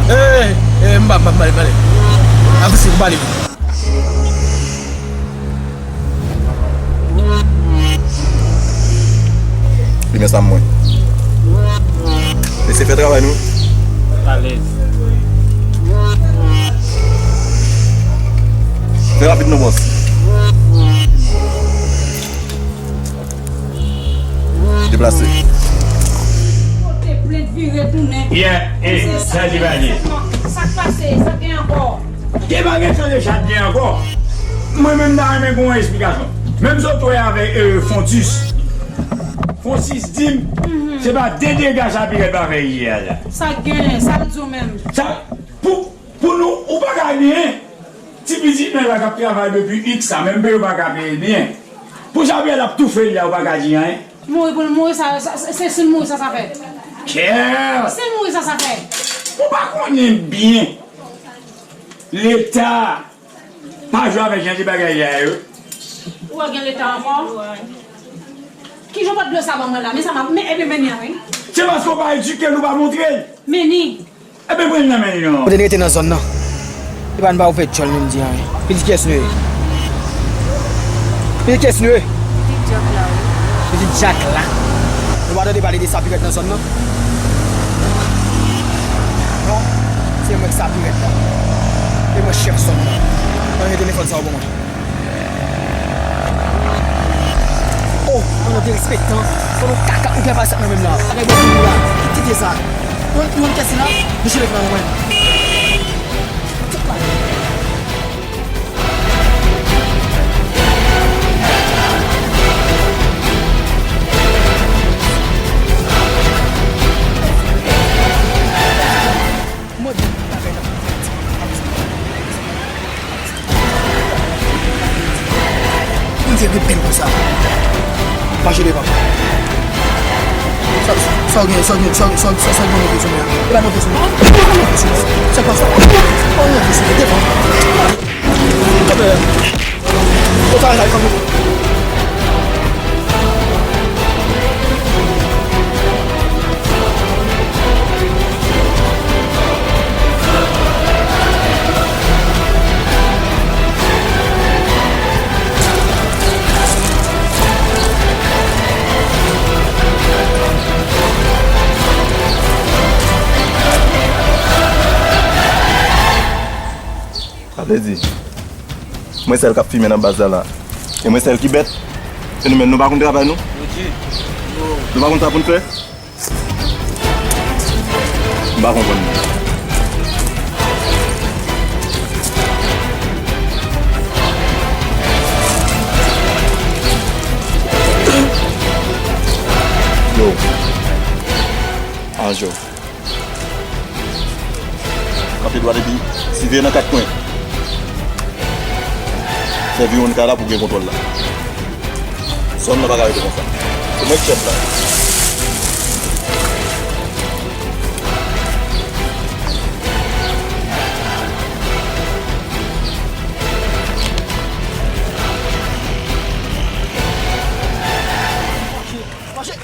ey, ey, m pa, m pa, m pale, pale. Avanse, m pale. Li gen sa mwen. Mesye, fè travay nou. Alèz. Fè rapid non, bòs. Deplase. Pote plent vire tounen. Yeah, eh, sa di bagay. Sa k pase, sa k gen ankò? Te pa gen chanje chat gen ankò. Mwen menm ta renmen gen yon esplikasyon. Menm sa w te wè avèk, euh, Fontis. Fontis di m, se pa de dega sa pirèt pa fè yè a la. Sa gen, sa l di w menm. Sa, pou, pou nou, ou pa ka gen ti pitit mwen la k ap travay depi X la, menm peye yo pa ka peye l byen. Pou sa pirèt ap toufe l la, ou pa ka di anyen. Mouri pou l mouri, sa, sa, se, se si l mouri, sa, sa fè. Kè! Si l mouri, sa, sa fè. Ou pa konnen byen. Leta pa jwe avèk jan de bagay la yo. Ou wè gen leta ankò? Kijan w pa t dwe sa ban mwen la? Men sa m ap, men, ebyen, men ni an, wi. Se paske w pa edike l, ou pa montre l. Men ni. Ebyen, pran l nan men li non. Kote n rete nan zòn nan? Epa n pa ouvè djòl nou di anyen. Pitit kiyès nou ye? Pitit kiyès nou ye? Pitit Dyak la, wi. Pitit Dyak la. Nou pa tande pale de sapirèt nan zòn nan? Non, se mwen k sapirèt la. E mwen chèf zòn nan. Mwen rete telefòn sa yo pou mwen. Oh, mwen derespektan. Fò nou kaka ou gen pa sa nan menm la. Bagay bò pou la. Ki tete sa? Yon, yon kès la, nou chire nan mwen. Tout la. Mwen di bagay nan Moun se gri penn konsa. Mache devan. Sa, sa w gen, sa w gen, sa w, sa w, sa w, sa w gen monte sou mwen an? E pa monte sou mwen. E pa monte sou mwen. Sa k pase? E pa monte sou mwen. Devan. Kanpe. Ou travay, kanpe. Sa vle di, mwen sèl k ap fimen nan baz la la. E mwen sèl ki bèt. E nou menm, nou pa konn travay nou? Nou pa konn sa pou n fè? M pa konprann nou. Yo. Anjo. Kanpe dwat epi siveye nan kat kwen. Sèvi yon ka la pou gen kontwòl la. Zòn nan pa ka rete konsa. Se mwen k chèf la. Mache! Mache!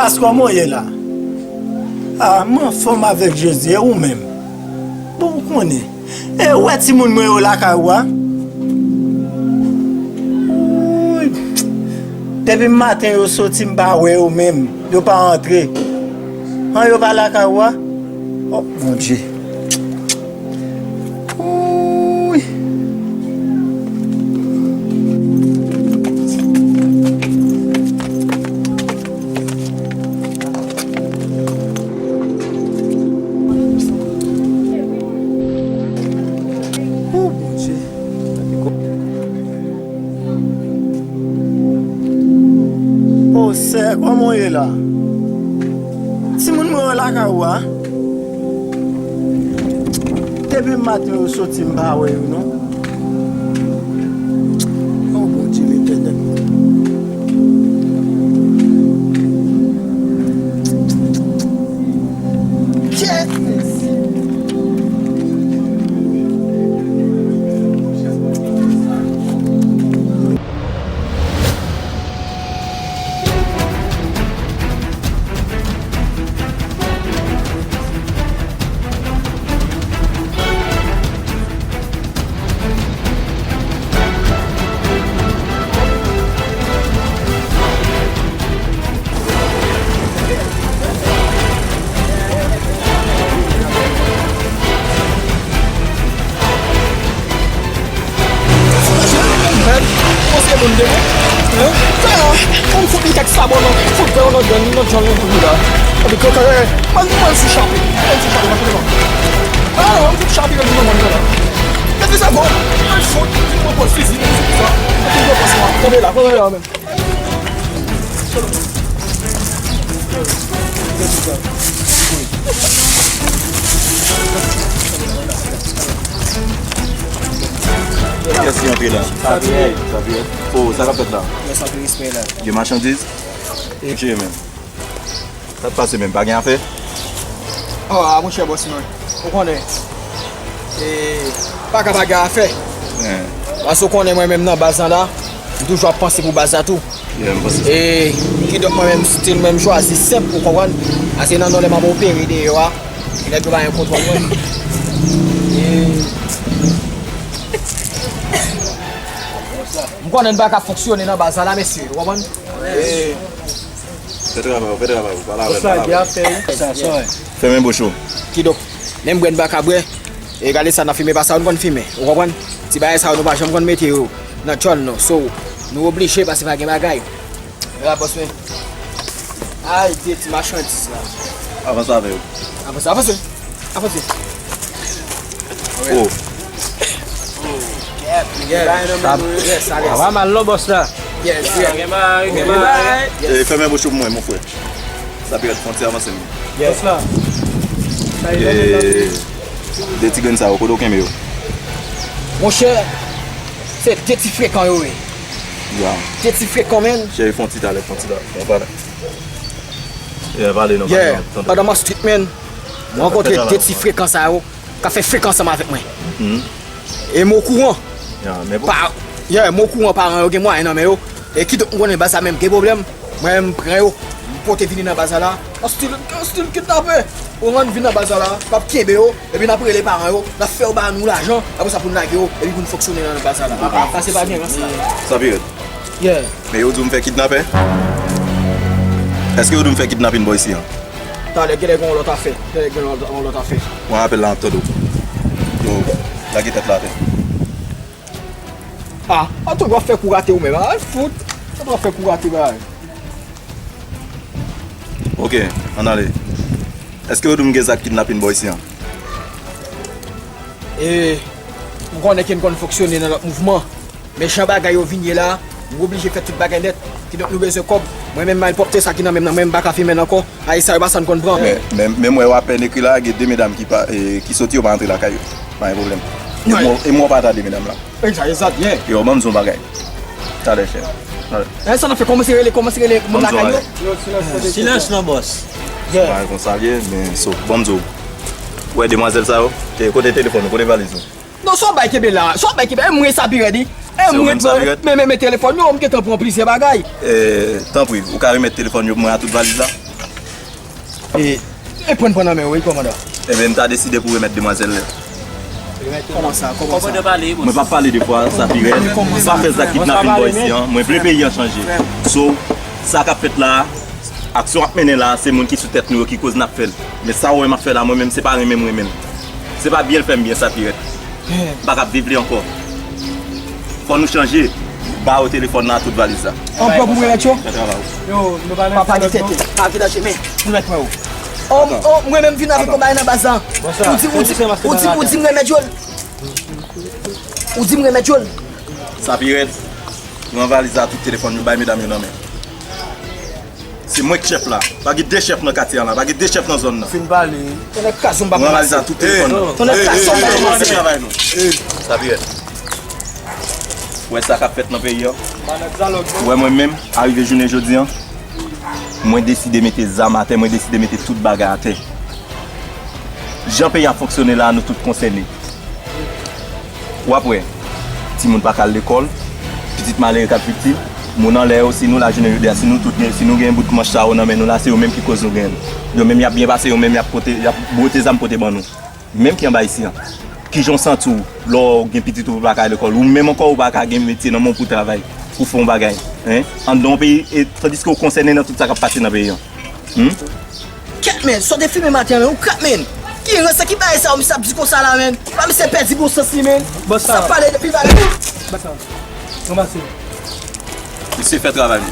Kòman w ye la? Ah, m anfòm avèk Jezi, e ou menm? Bon, ou konnen. E ou wè timoun mwen yo lakay ou a? Wouy. Depi maten yo soti, m pa wè yo menm. Yo pa antre. An, yo pa lakay ou a? Oh, Bondye. Wouy. Oh, Bondye. Oh, sè, kòman w ye la? Timoun mwen yo lakay ou a? Depi maten yo soti, m pa wè yo, non. Oh, Bondye Letènèl. Kèt, mèsi. Mèd, kòman se moun de mwen? Hein? Fè a, an fout li kèk sabò nan, fout vè nan grenn, nan djòl nan boul la. Epi kòkè, man, man sou chape, man sou chape, mache devan. Ah, an fout chape nan moun la. Mèt li sa bon, man fout, mwen pòs fizi, mwen fout sa. Mwen fout pòs la. Kanpe la, kanpe la, men. Kiyès ki antre la? Xavier. Xavier. Oh, sa k ap fèt la? Gen machandiz? Mouche menm. Sa k pase menm? Pa gen afè? Oh, a monchè bòs mwen. Ou konnen. E, pa ka pa gen afè. Paske ou konnen mwen menm nan baz lan la, m toujou ap panse pou baz la tou. Yeah, m panse sa. E, kidonk mwen menm, still mwen m chwazi senp, ou konprann? Paske nan non lè m ap opere deyò a, nèg yo pa gen kontwòl mwen. E, m konnen n pa ka fonksyone nan baz la, la, mesye, ou konprann? E, Fè travay ou, fè travay ou. Pale avè l, pale avè l. Sa, sa, sa. Fèmen bouch ou. Kidonk, menm bwè n pa ka bwè, e gade sa n ap fimen, pa sa yo n konn fimen. Ou konprann? Ti bagay sa yo nou pa janm konn mete yo nan djòl nou. So, nou oblije pase pa gen bagay. Mera bòs mwen. Ay, de ti machandiz la. Avanse avè yo. Avanse, avanse. Avanse. Oh. Sa pa mal non, bòs la. Yes, yes. Gen bagay, gen bagay. E, fèmen bouch ou pou mwen, mon frè. Sa pi rèd fon ti avanse menm. Yes. Bòs la. E, de ti grenn sa yo, kote w kenbe yo? Monchè, se de ti frekan yo ye. Ya. De ti frekan, menn. Cheri, fon ti talè, fon ti talè. Fon talè. Yeah, pale non, pale non. Pandan m ap street, menn, mwen rankontre de ti frekan sa yo k ap fè frekan ansanm avèk mwen. E m okouran. Yeah, men pou- Pa, yeah, m okouran paran yo gen mwayen nan men yo. E kidonk m konnen baz la menm gen pwoblèm. Mwen menm m pran yo, m pote vini nan baz la la. An stil, an stil kidnapè. Ou rann vin nan baz la la, m ap kenbe yo, epi n ap rele paran yo, n ap fè yo ba nou lajan, apre sa pou n lage yo, epi pou n fonksyone nan baz la la. Sa se pa gen rans la. Sa pi rèd. Yeah. Men yo di w m fè kidnapè? Èske yo di w m fè kidnapin bò isi an? Talè, genlè gen yon lòt afè. Genlè gen yon lòt, yon lòt afè. Pran apèl la, m ap tande w. Yo, lage tèt la atè. Ah, an tou w ap fè kou rate ou menm. Ah, fout. An tou w ap fè kou rate, bagay. Ok, ann ale. Èske yo di w m gen zak kidnapin bò isi an? E, m konnen ke n konn fonksyone nan lòt mouvman. Men jan bagay yo vin ye la, nou oblije fè tout bagay nèt. Kidonk nou bezwen kòb. Mwen menm malpwòpte sa ki nan men m nan, mwen m pa ka fimen l ankò. Ay, sa yo pa sa n konn pran. Men, men, men m wè w apèn ekri la, gen de medam ki pa, e, ki soti, yo pa antre lakay yo. Pa gen pwoblèm. E m wè w pa ta de medam la. Egzat, egzat, yeah. Yo, ban m di w yon bagay. Talè, chè. Talè. E sa n ap fè, kòmanse rele, kòmanse rele moun lakay yo. Silans non, bòs. Yeah. Pa konsa l ye, men so, ban m di w. Ou wè demwazèl sa yo? Te, kote telefòn ou, kote valiz ou? Non, sa w bay kenbe la, sa w bay kenbe, e mwen sa pi rèd, wi. E mwen, men, men, men telefòn yo, m gentan pran plizyè bagay. E, tanpri, ou ka remèt telefòn yo pou mwen a tout valiz la? E, e pran pran nan men w, wi, kòmandan. Ebyen, m ta deside pou remèt demwazèl la. Kòman sa? Kòman sa? Mwen p ap pale de fwa sa pi rèd. Pa fè sa kidnapin bò isi an. Mwen vle peyi an chanje. So, sa k ap fèt la a, aksyon w ap mennen la a, se moun ki sou tèt nou yo ki koz n ap fè l. Men sa w wè m ap fè la, mwen menm, se pa renmen m renmen l. Se pa byen l fè m byen, sa pi rèd. M pa ka ap viv li ankò. Fò nou chanje. Ba yo telefòn nan ak tout valiz la. An pran pou mwen, Matyo. Fè travay ou. Yo, nou pa menm. Papa gen tèt. Pa vidaje men. Pou lèt mwen ou. Oh, oh, mwen menm vin avèk yon bagay nan baz la. Ou di, ou di, ou di, ou di m remèt yo l. Ou di m remèt yo l. Sa pi rèd. Pran valiz la, tout telefòn yo, bay medam yo nan men. Se mwen k chèf la. Pa gen de chèf nan katye a la. Pa gen de chèf nan zòn nan. Fin pale. Tonnè kraze m pa. Pran valiz la, tout telefòn nan. Tonnè kraze m pa. Kòmanse travay nou. Sa pi rèd. Ou wè sa k ap fèt nan peyi an? Ou wè mwen menm, arive jounen jodi an, mwen deside mete zam atè, mwen deside mete tout bagay atè. Jan peyi a ap fonksyone la a, nou tout konsène. W ap wè, timoun pa ka al lekòl, pitit malere k ap viktim, moun anlè yo, si nou la jounen jodi a, si nou tout gen, si nou gen bout manch sa yo nan men nou la, se yo menm ki koz nou gen l. Yo menm y ap byen pase, yo menm y ap pote, y ap bwote zam pote ban nou. Menm ki anba isi an. Kijan w santi w lè w gen pitit ou pa ka al lekòl? Ou menm ankò ou pa ka gen metye nan men w pou travay, pou fè yon bagay. Hein? Anndan yon peyi, e, tandiske w konsène nan tout sa k ap pase nan peyi an. Hmm? Kèt, men, sa w te fimen maten an, men, ou kèt, men. Ki rans, ki bagay sa yo, misye ap di konsa la, men? Pa misye pèdi bon sans li, men. Sa pale depi bagay. Ranmase. Mesye, fè travay nou.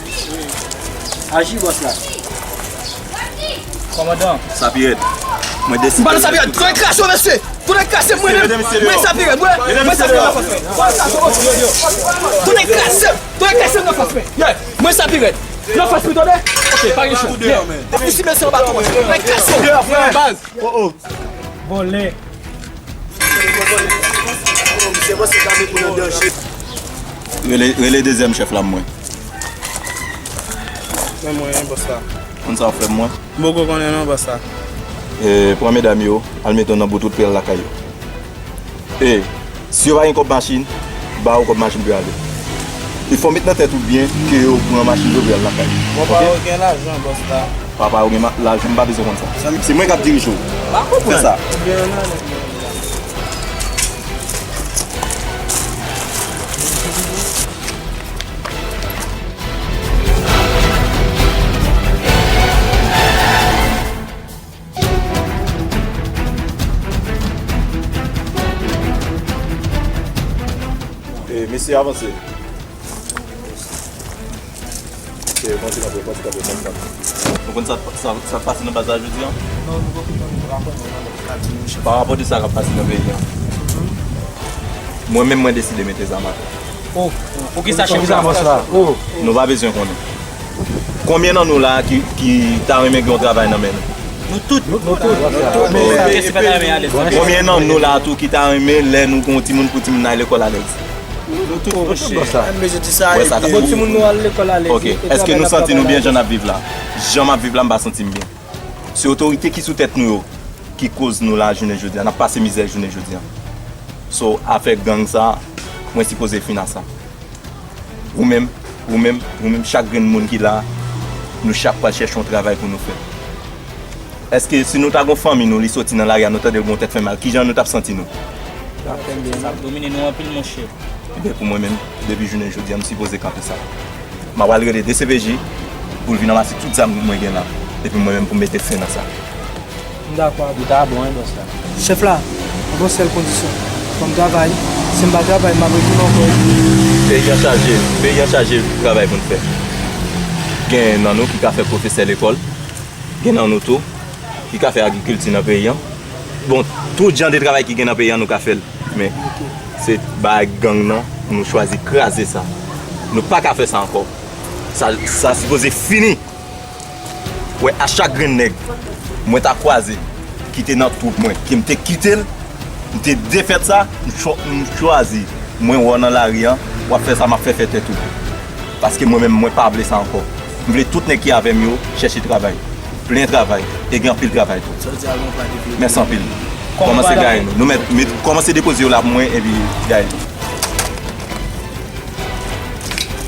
Aji, bòs la. Kòmandan. Sa pi rèd. Mwen deside. Ba nou sa pi rèd. Tounen kraze w, mesye. Tounen kraze m, mwen menm. Mwen sa pi rèd. Mwen, mwen sa pi rèd nan fas mwen. Tounen kraze m. Tounen kraze m nan fas mwen. Yeah. Mwen sa pi rèd. Nan fas mwen, tande? Ok, pa gen chans. Yeah. Depi si mesye anba tou, tounen kraze m. Baz. Oh, oh. Vòlè. Rele, rele dezyèm chèf la, mwen. Men mwen, bòs la. Konn sa w fè, mwen? M poko konnen non, bòs la. E, pran medam yo, al mete yo nan bout wout pou y al lakay yo. E, si yo pa gen kòb machin, ba yo kòb machin pou y ale. E fò w met nan tèt ou byen ke yo pran machin yo pou y al lakay. Bon, pa yo gen lajan, bòs la. Papa yo gen ma-, lajan, m pa bezwen konn sa. Se mwen k ap dirije w. Fè sa. E, mesye, avanse. Ok, kontinye kanpe, kontinye kanpe, kontinye kanpe. Ou konn sa, sa, sa k pase nan baz la jodi a? Non, nou poko konn rapò nou nan lòt katye, monchè. Pa rapò de sa k ap pase nan peyi a. Mwen menm, mwen deside mete zam atè. Oh, poukisa chèf la? Poukisa bòs la? Oh. Nou pa bezwen konnen. Konbyen nan nou la ki, ki ta renmen gen yon travay nan men nou? Nou tout. Nou tout. Konbyen nan nou la tou ki ta renmen lè nou gen yon timoun pou timoun nan al lekòl alèz? Nou tout, monchè. Wè sa k ap bon, timoun nou al lekòl alèz. Ok. Èske nou santi nou byen jan n ap viv la? Jan m ap viv la, m pa santi m byen. Se otorite ki sou tèt nou yo ki koz nou la jounen jodi a. N ap pase mizè jounen jodi a. So, afè gang sa, mwen sipoze fin a sa. Ou menm, ou menm, ou menm, chak grenn moun ki la, nou chak pral chèche yon travay pou nou fè. Èske si nou ta gon fanmi nou, li soti nan lari a, nou tande l gon tèt fè mal, kijan nou t ap santi nou? Sa ap domine nou anpil, monchè. Ebyen, pou mwen menm, depi jounen jodi a, m sipoze kanpe sa. M a pral rele D C P J pou l vin ranmase tout zam mwen gen la. Epi mwen menm pou m mete fen nan sa. M dakò avè w. Li ta bon, wi, bòs la. Chèf la, m gon sèl kondisyon. Fò m travay. Si m pa travay, m ap retounen ankò. Peyi an chaje, peyi an chaje travay pou n fè. Gen nan nou ki ka fè pwofesè lekòl. Gen nan nou tou ki ka fè agrikilti nan peyi an. Bon, tout jan de travay ki gen nan peyi an, nou ka fè l. Men, se bagay gang nan, nou chwazi kraze sa. Nou pa ka fè sa ankò. Sa, sa sipoze fini. Wè, a chak grenn nèg mwen ta kwaze, ki te nan twoup mwen, ke m te kite l, m te defèt sa, m chwa-, m chwazi. Mwen wè w nan lari an, w ap fè sa m ap fè, fè tèt ou. Paske mwen menm, mwen pa vle sa ankò. M vle tout nèg ki avè m yo chèche travay. Plen travay. E gen anpil travay tou. Mèsi anpil. Kòmanse gaye nou. Nou mèt, mèt, kòmanse depoze yo la pou mwen, epi gaye nou.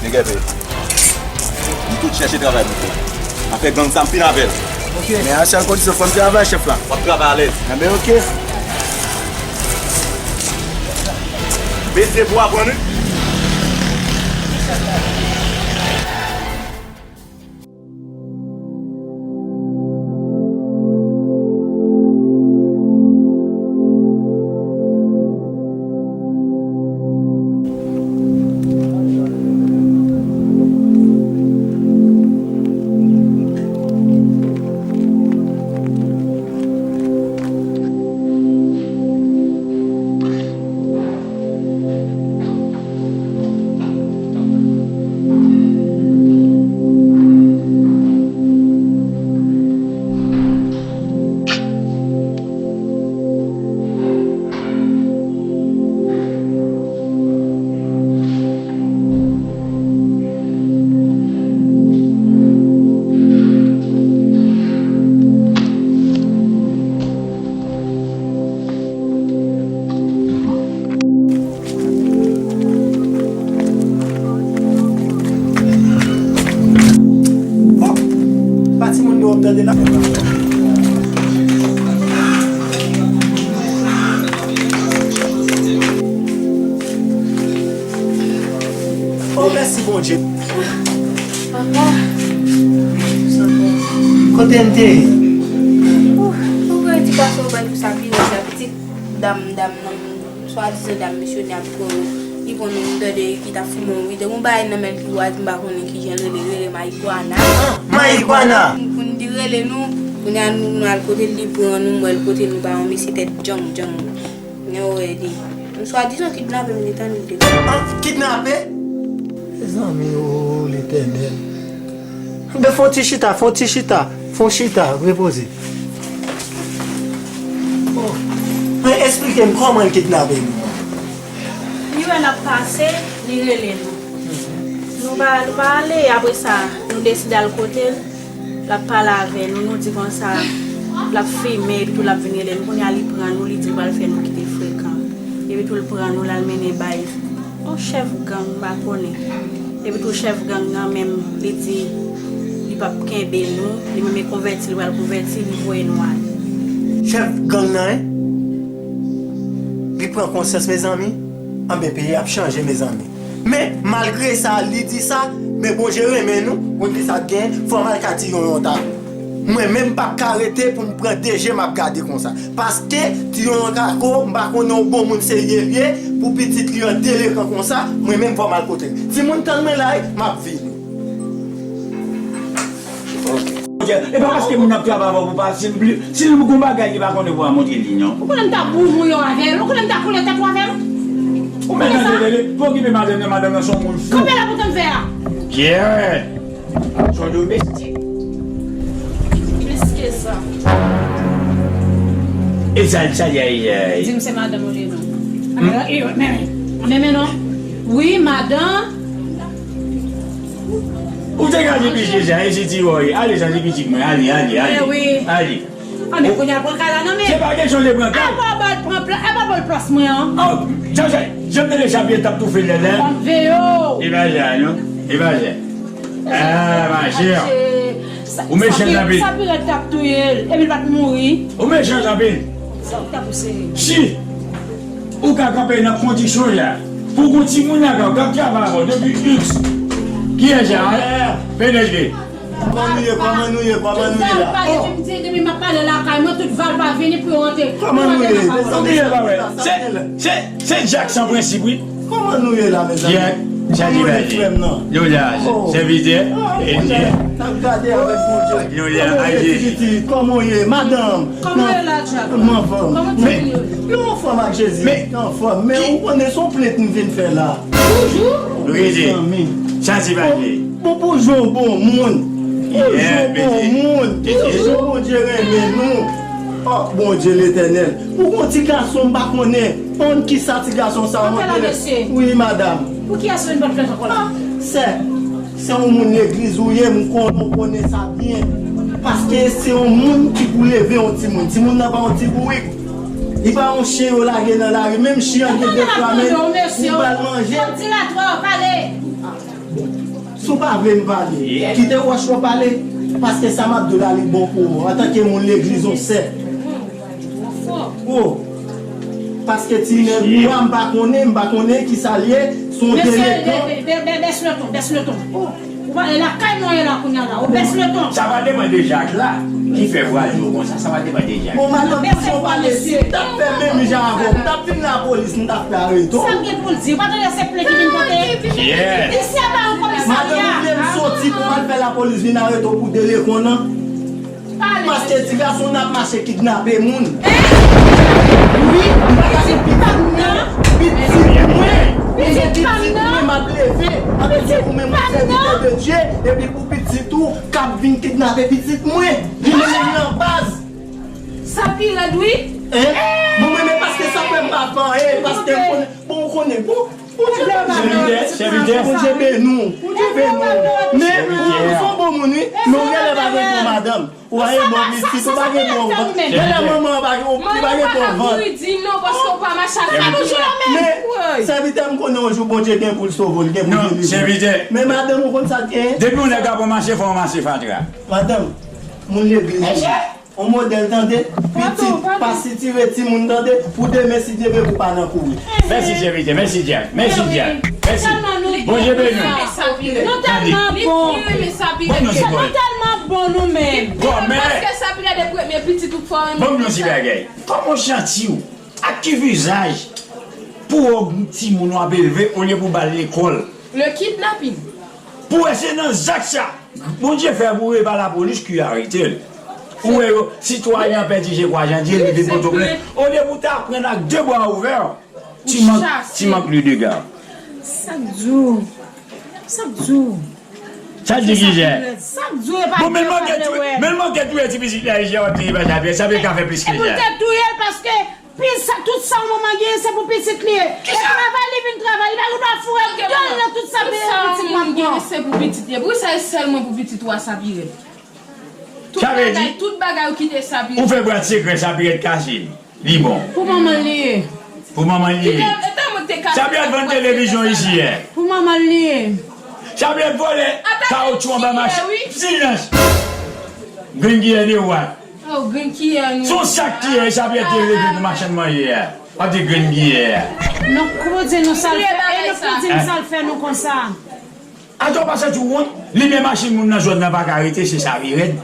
Nèg enpe. Nou tout chèche travay pou fè. Afè gang sa, m fin avè l. Men a sèl kondisyon, fò m travay, chèf la. W ap travay alèz. Enben, oke. Mesye, pou aprann, wi. Oh, pa timoun yo ap tande la. Oh, mèsi Bondye. Papa. Kote n te ye? Ou, ou kwè edikasyon ou bay pou sa pi rèd la, pitit dam, dam nan, swadizan dam misyonè ap pran nou. Li pran nou, m tande ki t ap fimen yon videyo. Yon bagay nan men l ki wad, m pa konnen kijan l rele, rele Mayikwana. Ah, Mayikwana! Pou n di rele nou, kounye a nou, nou al kote l, li pran nou, m wè l pote nou ba yon mesye tèt djanm, djanm. Yo redi. M swadizan kidnape m, li tann li te. Ah, kidnape? Mezanmi, o Letènèl. Enben, fè yon ti chita, fè yon ti chita, fè yon chita, repoze. Oh. Men, eksplike m kòman l kidnape nou. Li wè n ap pase, li rele nou. Nou pa, nou pa ale, apre sa, nou deside al kote l. L ap pale avè nou, nou di konsa, l ap fimen, epi tou l ap vin rele nou. Kounye a, li pran nou, li di l pral fè nou kite frekan. Epi tou l pran nou, l al mennen bay yon chèf gang, m pa konnen. Epi tou chèf gang nan menm, li di li p ap kenbe nou, li menm e konvèti, li pral konvèti, li voye nou ale. Chèf gang nan, en? Li pran konsyans, mezanmi? Anben, peyi ap chanje, mezanmi. Men, malgre sa, li di sa, men Bondye renmen nou, ou konn kisa k gen, fò m al ka Ti Yonyon ta. Mwen menm, m p ap ka rete pou m pran de je m ap gade konsa. Paske Ti Yonyon Kako, m pa konnen yon bon moun serye l ye, pou pitit li an delekan konsa, mwen menm, fò m al kote l. Timoun, tann mwen la, wi, m ap vini. E pa paske moun ap travay avè w pou pa, si l, si l gon bagay li pa konnen pou a montre li, non. Ou konnen m ta boujou yo avè l, ou konnen m ta koule tèt ou avè l. Ou mèt tande, tande, pa okipe madanm nan, madanm nan se yon moun fou. Kanpe la pou tande fè a. Pierre! Son domestik. Plis ke sa. E sa, sa, y a, y a. Di m se madanm ou ye non. Hmm? E, men, men, men, men non. Wi, madanm. Ou te ka di pije sa, e si ti woy. Ale, sa se pitit mwen. Ale, ale, ale. Eh wi. Ale. Ann, men kounye a pran kay la nan men. Se pa kesyon de pran kay. Apa ba l pran pla-, apa ba l plas mwen an? Oh, sa, sa, jan m te deja byen t ap toufe lè la. Ban m veye w. E pa sa, non. E pa sa. Ah, ma chère. Ou mechan anpil. Sa pi rèd t ap touye l, epi l pa t mouri. Ou mechan anpil. Sa w t ap sere. Si ou ka kanpe nan kondisyon sa, pou gon timoun lakay ou k ap travay avè w depi X, kiyès sa? Penetre. Kòman nou ye? Kòman nou ye? Kòman nou ye la? Tout valpa depi m di, depi m ap pale lakay mwen, tout valpa vini pou yo rantre. Kòman nou ye? Ou bliye pa wè. Se, se, se Jack san prensip, wi. Kòman nou ye la, mezanmi? Jack, sa di bagay. Kòman nou ye, frè m nan? Nou la, sèvitè. Ah, e, Bondye, n ap gade avèk Bondye. Nou la, kòman w ye, Ayiti? Tititi? Kòman w ye, madanm? Kòman w ye la, Jack? Kòman w ye? Men, nou anfòm ak Jezi, nou anfòm. Men ou konnen se yon plent m vin fè la. Toujou? Rete. Mezanmi. Sa se pa vre. Bon, bon, pou jwenn yon bon moun. Pou jwenn yon bon moun. Pou jwenn Bondye renmen nou. Oh, Bondye Letènèl. Ou gon ti gason, m pa konnen. Konn kisa ti gason sa montre. Wi, madanm. Pou kiyès ou vin pòt plent ankò la? Sè, se yon moun legliz ou ye, m konnen, ou konnen sa byen. Paske se yon moun ki pou leve yon timoun. Timoun nan pa yon ti bourik. Li pa yon chen yo lage nan lari. Menm chen an gen de twa men, li ba l manje. Di la twò, pale. Si w pa vle m pale, kite wòch mwen pale. Paske sa m ap di w la, li bon pou ou. Antanke moun legliz, yon sè. Ou. Paske ti nèg ou a, m pa konnen, m pa konnen ki sa l ye, se yon delekan. Bès le ton, bès le ton. Ou pa, e lakay nou ye la kounye a la. Ou bès le ton. Sa pa depann de Jak la ki fè vwa l yo konsa. Sa pa depann de Jak. Bon, madanm, pou jan w pale, si m t ap fè menm jan avè w, m t ap vin lapolis, m t ap fè arete w. Sa m gen pou l di? Ou pa tande se plent li vin pote? Isi a pa yon komisarya. Madanm, ou vle m soti pou m al fè lapolis vin arete w pou delekan an? Paske ti gason n ap mache kidnape moun. Wi, m pa ka gen pitit mwen, pitit mwen, m gen pitit mwen, m ap leve, m ap leve pou mwen, mwen sèvitè de Dye, epi pou pitit ou k ap vin kidnape pitit mwen, li menm nan baz. Sa pi rèd, wi. Hein? Bon, mwen, men paske sa fè m pa fè anyen, paske m konnen, bon, ou konnen, bon, Bondye beni w. Sèvitè, sèvitè. Bondye beni w. Bondye beni w. Men, ou, ou se yon bon moun, wi. Men ou genlè pa gen bon madanm. Ou pa gen bon pitit, ou pa gen bon vant. Genlè manman an pa gen, ou pa gen bon vant. Ou pa ka di non paske ou pa mache ak sa. Men, sèvitè, m konnen yon jou Bondye gen pou l sove w, li gen pou l delivre w. Men madanm ou konn sa l gen? Depi yon nèg ap mache, fò w mache fatra. Madanm, moun legliz. On modèl tande, pitit, pa sitire timoun tande, pou demen si Dye vle pou pa nan kouri. Mèsi sèvitè, mèsi Dyak, mèsi Dyak, mèsi. Bondye beni w. Nou tèlman bon. Bon, nou tèlman bon nou menm. Bon, men. Paske sa pi rèd e premye pitit ou fò renmen. Bon, nou ti bagay. Kòman w santi w? Ak ki vizaj pou w wè yon timoun w ap elve olye pou w ba l lekòl? Le kidnapping. Pou wè se nan zak sa. Bondye fè pou rive pa lapolis ki arete l. Ou wè yo, sitwayen an pèdi je kwa Jan Dye, li vin Pòtoprens. Olye pou ta pran l ak de bra ouvè, ti mank, ti mank li dega. Sa k di w? Sa k di w? Sa k di ki jè? Sa k di w e pa vle wè. Men l manke touye ti pitit la, jè w ap di pa sa, sa vle ka fè plis ke jè. E pou l te touye l paske Pi sa, tout sa yon manman genyen, se pou pitit li ye. E travay li vin travay, li pa gen dwa foure dèl nan tout sa pitit l ap pran. Se pou pitit li ye. Poukisa se sèlman pou pitit ou a sa pi rèd? Tout bagay, tout bagay ou kite sa pi rèd. Ou fè bwat sekrè sa pi rèd kase. Li bon. Pou manman l li ye. Pou manman l li ye. Sa pi rèd vann televizyon isi yè. Pou manman l li ye. Sa pi rèd vòlè kawotchou anba machin. Silans. Grenn kiyè de wa. Oh, grenn kiyè nou. Se yon sak kiyè, sa pi rèd te leve pou machann manje a. Pa te grenn kiyè a. Non, kòman di nou sa l fè? E nou pou di nou sa l fè nou konsa? Atò, pa santi w wont? Limyè machin moun nan zòn nan pa ka rete, se sa pi rèd.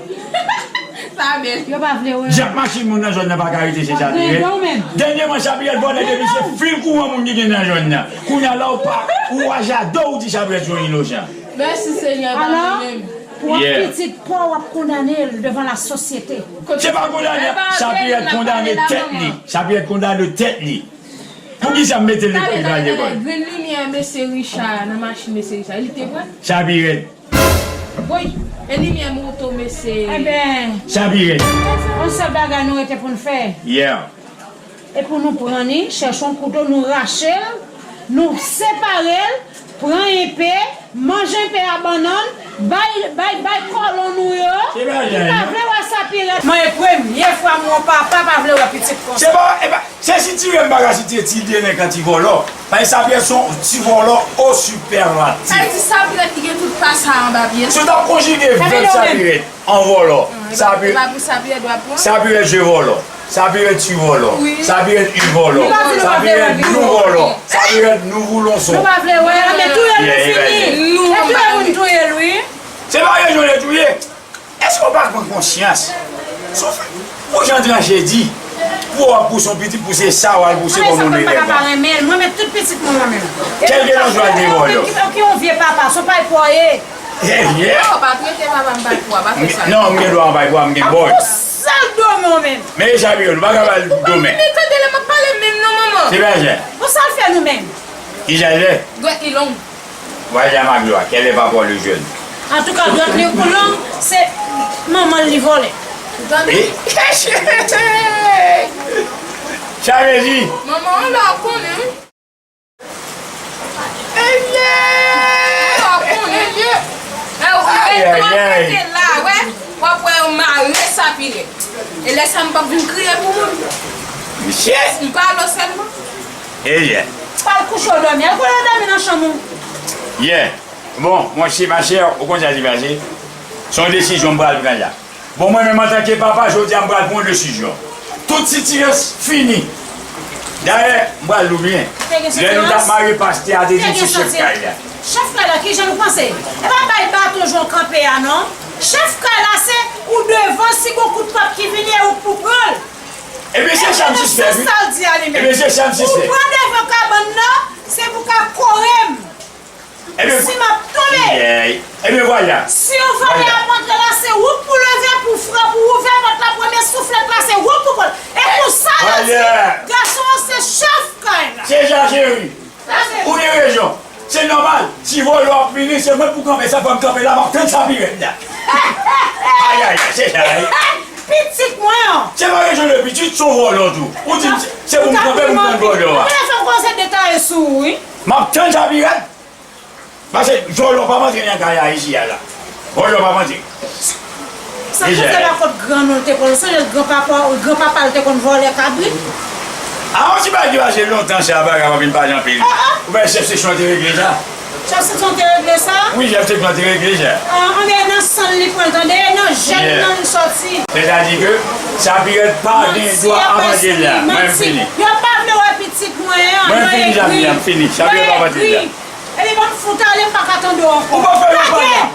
Sa bèl. Yo pa vle wè. Djak machin moun nan zòn nan pa ka rete, se sa pi rèd. Dènyèman, sa pi rèd vòlè depi se fil kouran moun ki gen nan zòn nan. Kounye a la, ou pa, ou raje a do, ou di sa pi rèd se yon inosan. Mèsi Senyè, pa mwen menm. Pou w ap pitit pa w, w ap kondane l devan lasosyete. Se pa kondane, sa pi rèd kondane tèt li. Sa pi rèd kondane tèt li. Poukisa m mete l lekòl? Grenn limyè mesye Richard nan machin mesye Richard, li te pran? Sa pi rèd. Woy, e limyè moto mesye. Enben, sa pi rèd. Yon sèl bagay nou rete pou n fè. Yeah. E pou nou pran li, chèche yon kouto, nou rache l, nou separe l, pran enpe, manje enpe a bannann, bay, bay, bay kòlon nou yo, ki pa vle wè sa pi rèd. Mwen, e premye fwa m wè yon papa pa vle wè pitit konsa. Se pa, e pa, se sitire m pa ka sitire ti delenkan, ti vòlò. Paske sa pi rèd se yon ti vòlò o sipèlatif. Sa vle di sa pi rèd ki gen tout pa sa anba pye l. Si w t ap konjige vèb sa pi rèd. An vòlò. Sa pi, sa pi rèd je vòlò. Sa pi rèd ti vòlò. Sa pi rèd u vòlò. Sa pi rèd nou vòlò. Sa pi rèd nou voulonson. Nou pa vle wè, men touye l, nou fini. E touye moun touye l, wi. Se pa rejyon yo touye. Èske w pa pran konsyans? Sou fè, pou jan tranche di, pou w ap pouse yon pitit, pouse sa w al pouse kòm yon elèv. Mwen menm tout pitit mwen, mwen menm. Kèlkeswa l te vòlò. Ki yon vye papa, se yon pay pwa ye. Hey, yeah. Non, pa trete papa m bay pwa, pa fè sa. Non, m gen dwa an bay pwa, m gen bòy. Pou sèl domen w menm. Men e sa pi rèd, nou pa ka ba l domen. Men tande lè m ap pale menm non, manman. Se pa jan. Pou sa l fè nou menm. Ki jan l fè? Dwèt li long. Vwazin a Maglo a, kèl e pa pwa le jèn. Antouka, dwèt li long, se manman l li vòlè. Ou tande? Sa vle di? Manman an la konnen, wi. Ebyen! Sa konnen, ebyen! Lè w rete w ap rete la, wè, w ap wè yo mare sa pi rèd. E lè sa m p ap vin kriye pou moun. Misye! M pale w sèlman. Ebyen! Pa al kouche w dòmi. Al konnen w dòmi nan chanm ou. Yeah! Bon, monchè, machè, ou konn sa ki pase? Se yon desizyon m pral pran la. Bon, mwen menm antanke papa, jodi a m pral pran yon desizyon. Tout sitirans fini. Dayè, m pral di w byen. Lè nou t ap mare pastè a te di m se chèf kay la. Chèf kay la, kijan nou panse? E pa bay baton jan w kanpe a non. Chèf kay la se ou devan, si gon kout pòt ki vini e ou k pou pran l. Ebyen se sa m sispèk wi. Ebyen se sa m sispèk. Ou pran devan kabann nan, se pou ka kore m. Ebyen, si m ap tonbe, ebyen vwala. Si yon vòlè ap antre la, se ou k pou leve, pou frape, pou ouvè pòt la, premye souflèt la, se ou k pou pran l. E pou sa yo di, gason an se chèf kay la. Se sa cheri. Ou gen rezon. Se nòmal. Si vòlè ap vini, se mwen pou kanpe. Sa fè m kanpe la, m ap tann sapirèt la. Ayayay, se sa wi. Pitit mwen an. Se pa kesyon de pitit, se yon vòlè tou. Ou di m se pou m kanpe pou m tann vòlè a. Ou vle fè m kòmanse detaye sou ou wi. M ap tann sapirèt. Paske vòlè p ap antre nan kay la isi a la. Vòlè p ap antre. Sa koze pa kot gran nou l te konn, sonje gran papa, gran papa l te konn vòlè kabrit. A yon ti bagay ki pase lontan sa, bagay pa vin pale anpil. Ou wè chèf seksyon an te regle sa? Chèf seksyon an te regle sa? Wi, chèf seksyon an te regle sa. Anben nan san l li pran l tande, nan jèn nan l sòti. Sètadi ke sapirèt pa gen dwa ap antre la. Mwen m fini. Yo pa vle wè pitit mwen an. Mwen m fini, Jami, m fini. Sapirèt p ap antre la. Epi ban m fout ale, m pa ka tande w ankò. Ou pa fè yon pale.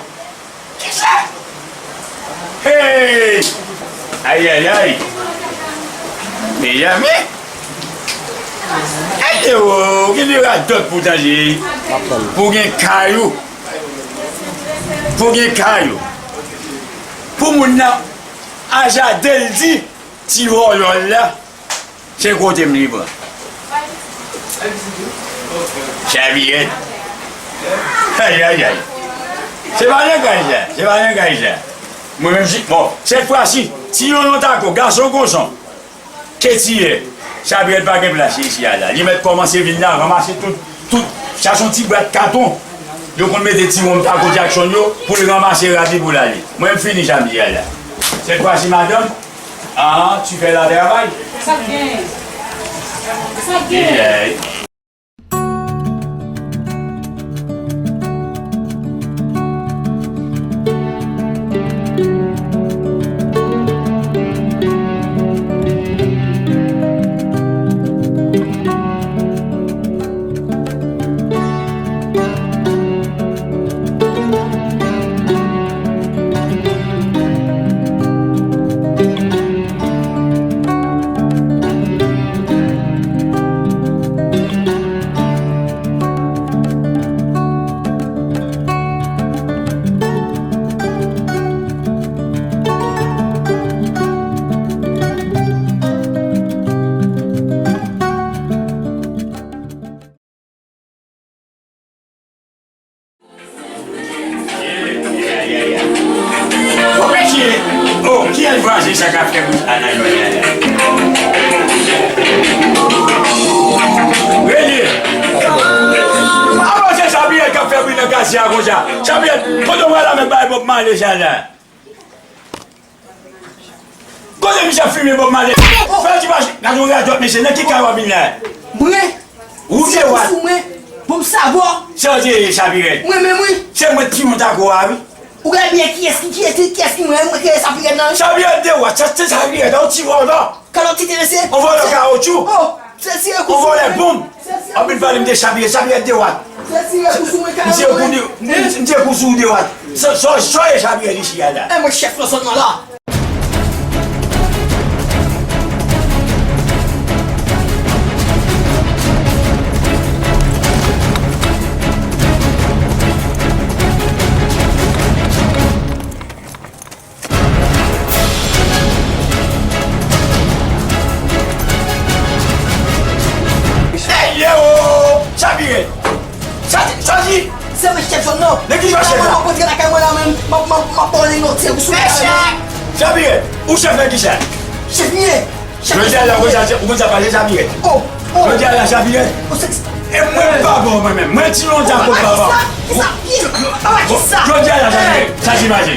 Kisa? Hey! Ayayay! Mezanmi! Ayo! Gen de radòt pou tande. Pou gen kay ou. Pou gen kay ou. Pou moun nan ajaden l di ti vòlò l la. Se kote m li pran. Saviyèt. Ayayay. Se pa langaj la. Se pa langaj la. Mwen menm si, bon, sèt fwa si, si yon non tako, gason konson, ketiyè, saviyèt pa gen plas isi a la. Li mèt kòmanse vin la, ranmase tout, tout, sa se yon ti bwat katon. Yo konn mete ti wonm tako Jackson yo, pou l ranmase rad li pou l ale. Mwen m fini samdi a la. Sèt fwa si, madanm, Ah, tu fais la travail. Sa k genyen? Sa k genyen? Oh, kiyès vwazen sa k ap fè bouch anay mwen la? Rele! Avan se Sapiyèt k ap fè bri nan katye a konsa. Sapiyèt, kote w pral avèk bagay Bob Marley sa la? Kote misye ap fimen Bob Marley? Fè ti mache. Gade yon radòt mesye, nan ki kay w ap vin la? Mwen? Ou se dewat. Sou mwen. Bon, m sa bò. Sa w te ye, Sapirèt? Mwen menm, wi. Se mwen ki monte ak ou a, wi. Ou gade byen kiyès ki, kiyès ki, kiyès ki mwen, mwen ki Sapirèt nan, wi. Sapirèt dewat, sa se Sapirèt, yon ti vòlò. Kalòt ti te lese. On vòlò kawotchou. Oh. Sesi e kou sou mwen. On vòlè bonm. Anpil pale m te Sapirèt, Sapirèt dewat. Sesi e kou sou mwen. M te kou di, m te kou sou dewat. Sa, sa, sa e Sapirèt isi a la? E mwen chèf nan zòn nan la. Ey, yo! Sa vire! Sa di, sa di! Se mwen chèf zòn nan. Nan ki zòn chèf la? Mwen rantre lakay mwen la menm, m ap, m ap, m ap pale nòt, se ou sou lakay mwen. Sa vire! Ou chèf nan ki sa? Chèf mwen ye. Jodi a la, ou konn sa, ou konn sa pale Sapirèt. Oh, oh. Jodi a la, Sapirèt. E mwen pa bon mwen menm. Mwen ti yon tako papa. Jodi a la, Sapirèt. Sa se mache.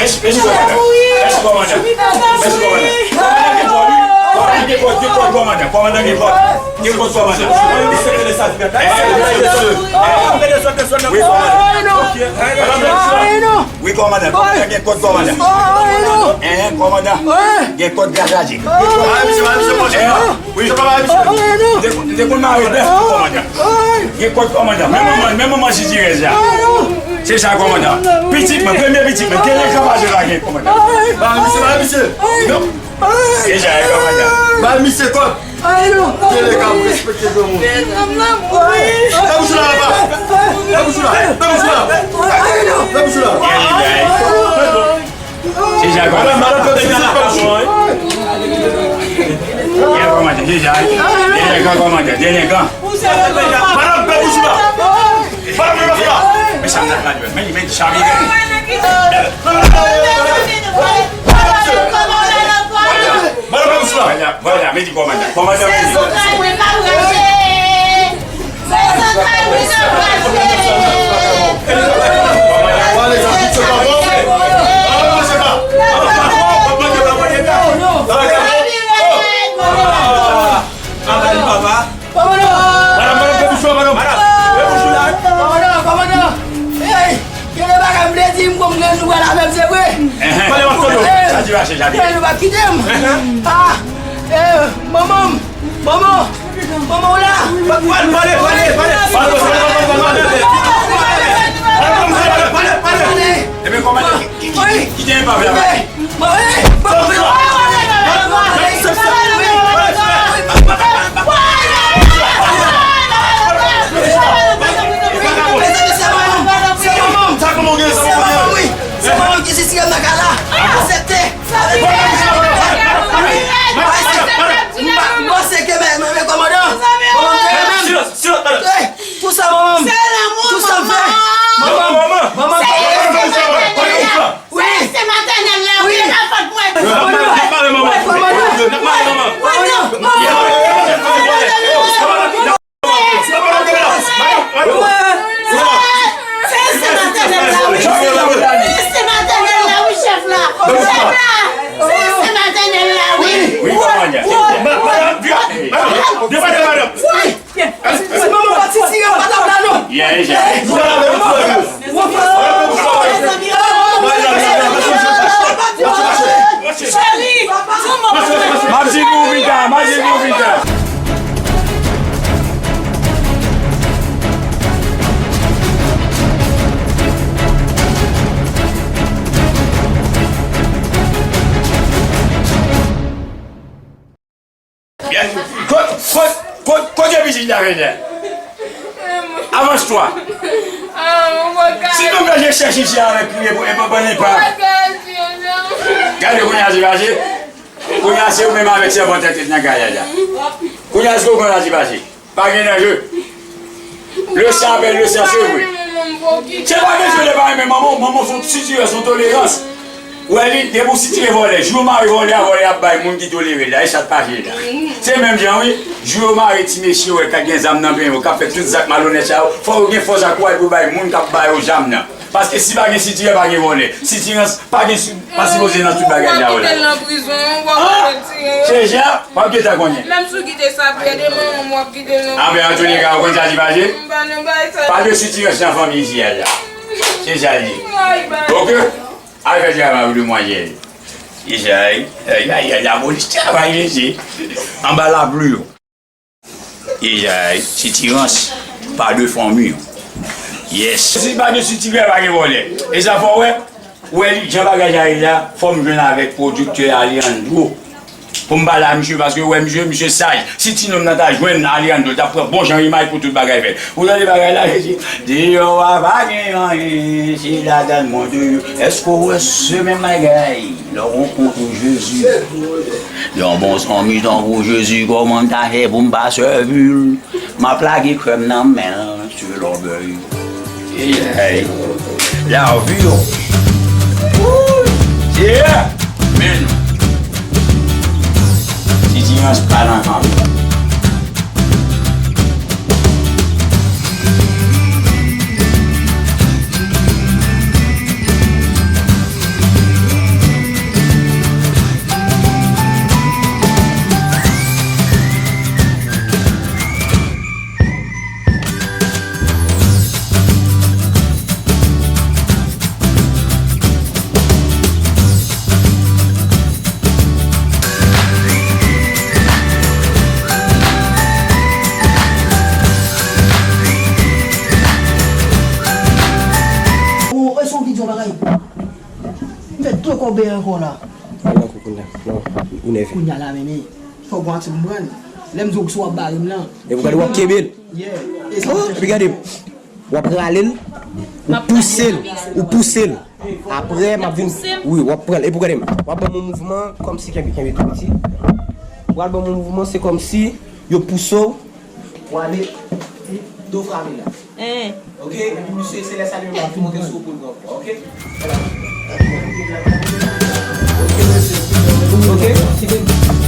Mèsi, mèsi, kòmandan. Mèsi, kòmandan. Mèsi, kòmandan. Kòmandan gen kòd, wi. Kòmandan gen kòd, gen kòd, kòmandan. Kòmandan gen kòd. Gen kòd, kòmandan. Wi, kòmandan. Wi, kòmandan. Kòmandan gen kòd, kòmandan. Hein, kòmandan. Gen kòd gaz la, Jek. Wi. M te konn mare bèf tou, kòmandan. Gen kòd, kòmandan. Menm manman, menm manman sitirèz la. Se sa, kòmandan. Pitit mwen, premye pitit mwen, gen lekan pa jwe la gen, kòmandan. Ba misye, ba misye. Non. Se sa, kòmandan. Ba misye kòd. Gen lekan pou respekte granmoun. Fè bouch ou la, papa. Fè bouch ou la. Fè bouch ou la. Fè bouch ou la. Gen lekan. Se jan kòmandan. Delikan, kòmandan, delikan. Madanm, fè bouch ou la. Madanm, fè bouch ou la. Men sa m nan gade, men, men sa m nan gade. Madanm, fè bouch ou la. Vwala, vwala, men di kòmandan. Kòmandan, men di. Kòmandan! Kòmandan! Kòmandan! Kòmandan! Hey! Gen de bagay m te di m konn gen nou pral avè m, se vre. Pale, pale, pale. Sa di mache, sa di. Hey, nou pa kite m. Ah! Eh, manman m! Manman! Manman w la! Pale, pale, pale, pale! Pale, pale, pale! Ebyen, kòmandan, ki, ki, ki, ki te enpave a? Se manman m ki sisye m nan kay la. Aksepte. Mwen panse ke men, men, men kòmandan. Kòmandan te renmen m. Silans, silans, madanm. Ey, tou sa manman m. Tou sa m fè. Manman m. Manman m. Wi. Se matènèl la, wi, la fòt mwen. Kòmandan. Kòmandan. Kòmandan. Wi, kòmandan. Wi, kòmandan. Wi. Manman pa ti tire madanm la non. M ap di pou Vita, m ap di pou Vita. Kot, kot, kot, kote pitit la rete? Avance-toi. Si ton père je cherche ici avec prier pour un papa n'est pas. Gade kounye a ti mache. Kounye a se ou menm avèk sèvant tèt nan kay la. Kounye a se ou konn a ti mache. Pa gen danje. Le sa apèl le sa, se vre. Se pa kesyon de pa renmen manman w, manman w se yon sitirè, se yon tolerans. Ou wè li, depi w sitire vòlè, jou yo mare vòlè a, vòlè a ap bay moun ki tolere l la, e sa k pa jwe la. Se menm jan wi, jou yo mare ti mesye wè k gen zam nan penyen yo, k ap fè tout zak malonèt sa yo, fò yo gen fòs ak kouraj pou bay moun k ap ba yo zam nan. Paske si pa gen sitirè, pa gen vòlè. Sitirans pa gen si, pa sipoze nan tout bagay sa yo la. W ap kite l nan prizon, w ap retire yo. Se jan, w ap gentan konnen. Menm si w kite sa pou ede manman m, w ap kite l nan prizon. Anben, antouleka, ou konn sa ki pase? M pa nan bay sa. Pa de sitirans nan fanmi isi a la. Se sa l ye. Oke? Al fè travay ou, demwazèl. Se sa, wi. Ay, ay, ay, lapolis travay, mesye. Anba lapli, yo. Ijay, sitirans, pa de fanmi. Yes. Si pa gen sitirè, pa gen vòlè. E sa fò wè, wè li, jan bagay sa ye la, fò m jwenn avèk pwodiktè Alejandro. Pou m pale a misye, paske wè misye, misye saj. Si ti nonm nan ta jwenn Alejandro, l t ap pran bon jan imaj pou tout bagay fèt. Ou tande bagay la, mesye? Deyò a pa gen anyen, se ladan mond yo. Èske w wè se menm bagay? Lè w rankontre Jezi, yon bon zanmi tankou Jezi, kòman m ta fè pou m pa sèvi l? M ap lage kè m nan men l, se lòbèy. Ey, lavi yo. Wouy! Yeah! Men, sitirans pa nan fanmi. Ou, e son ki di yon bagay. M fè de kòbe ankò la. Al nan kou kounye a. Non, ou nève. Kounye a la menm, e, fòk w aksyon pou m pran l. Lè m di w ki w ap bare m lan. E pou gade w ap kenbe l. Yeah. E sa. Oh, epi gade m. W ap rale l, ou pouse l, ou pouse l. Apre, m ap vin, wi, w ap pran l. Epi w gade m, w ap ban m yon mouvman kòmsi kenbe, kenbe tou piti. W al ban m yon mouvman, se kòmsi yo pouse w pou ale do frape la. Oke? Epi misye, se lè sa li menm l ap tou monte sou ou pou l pran fwa, oke? Oke?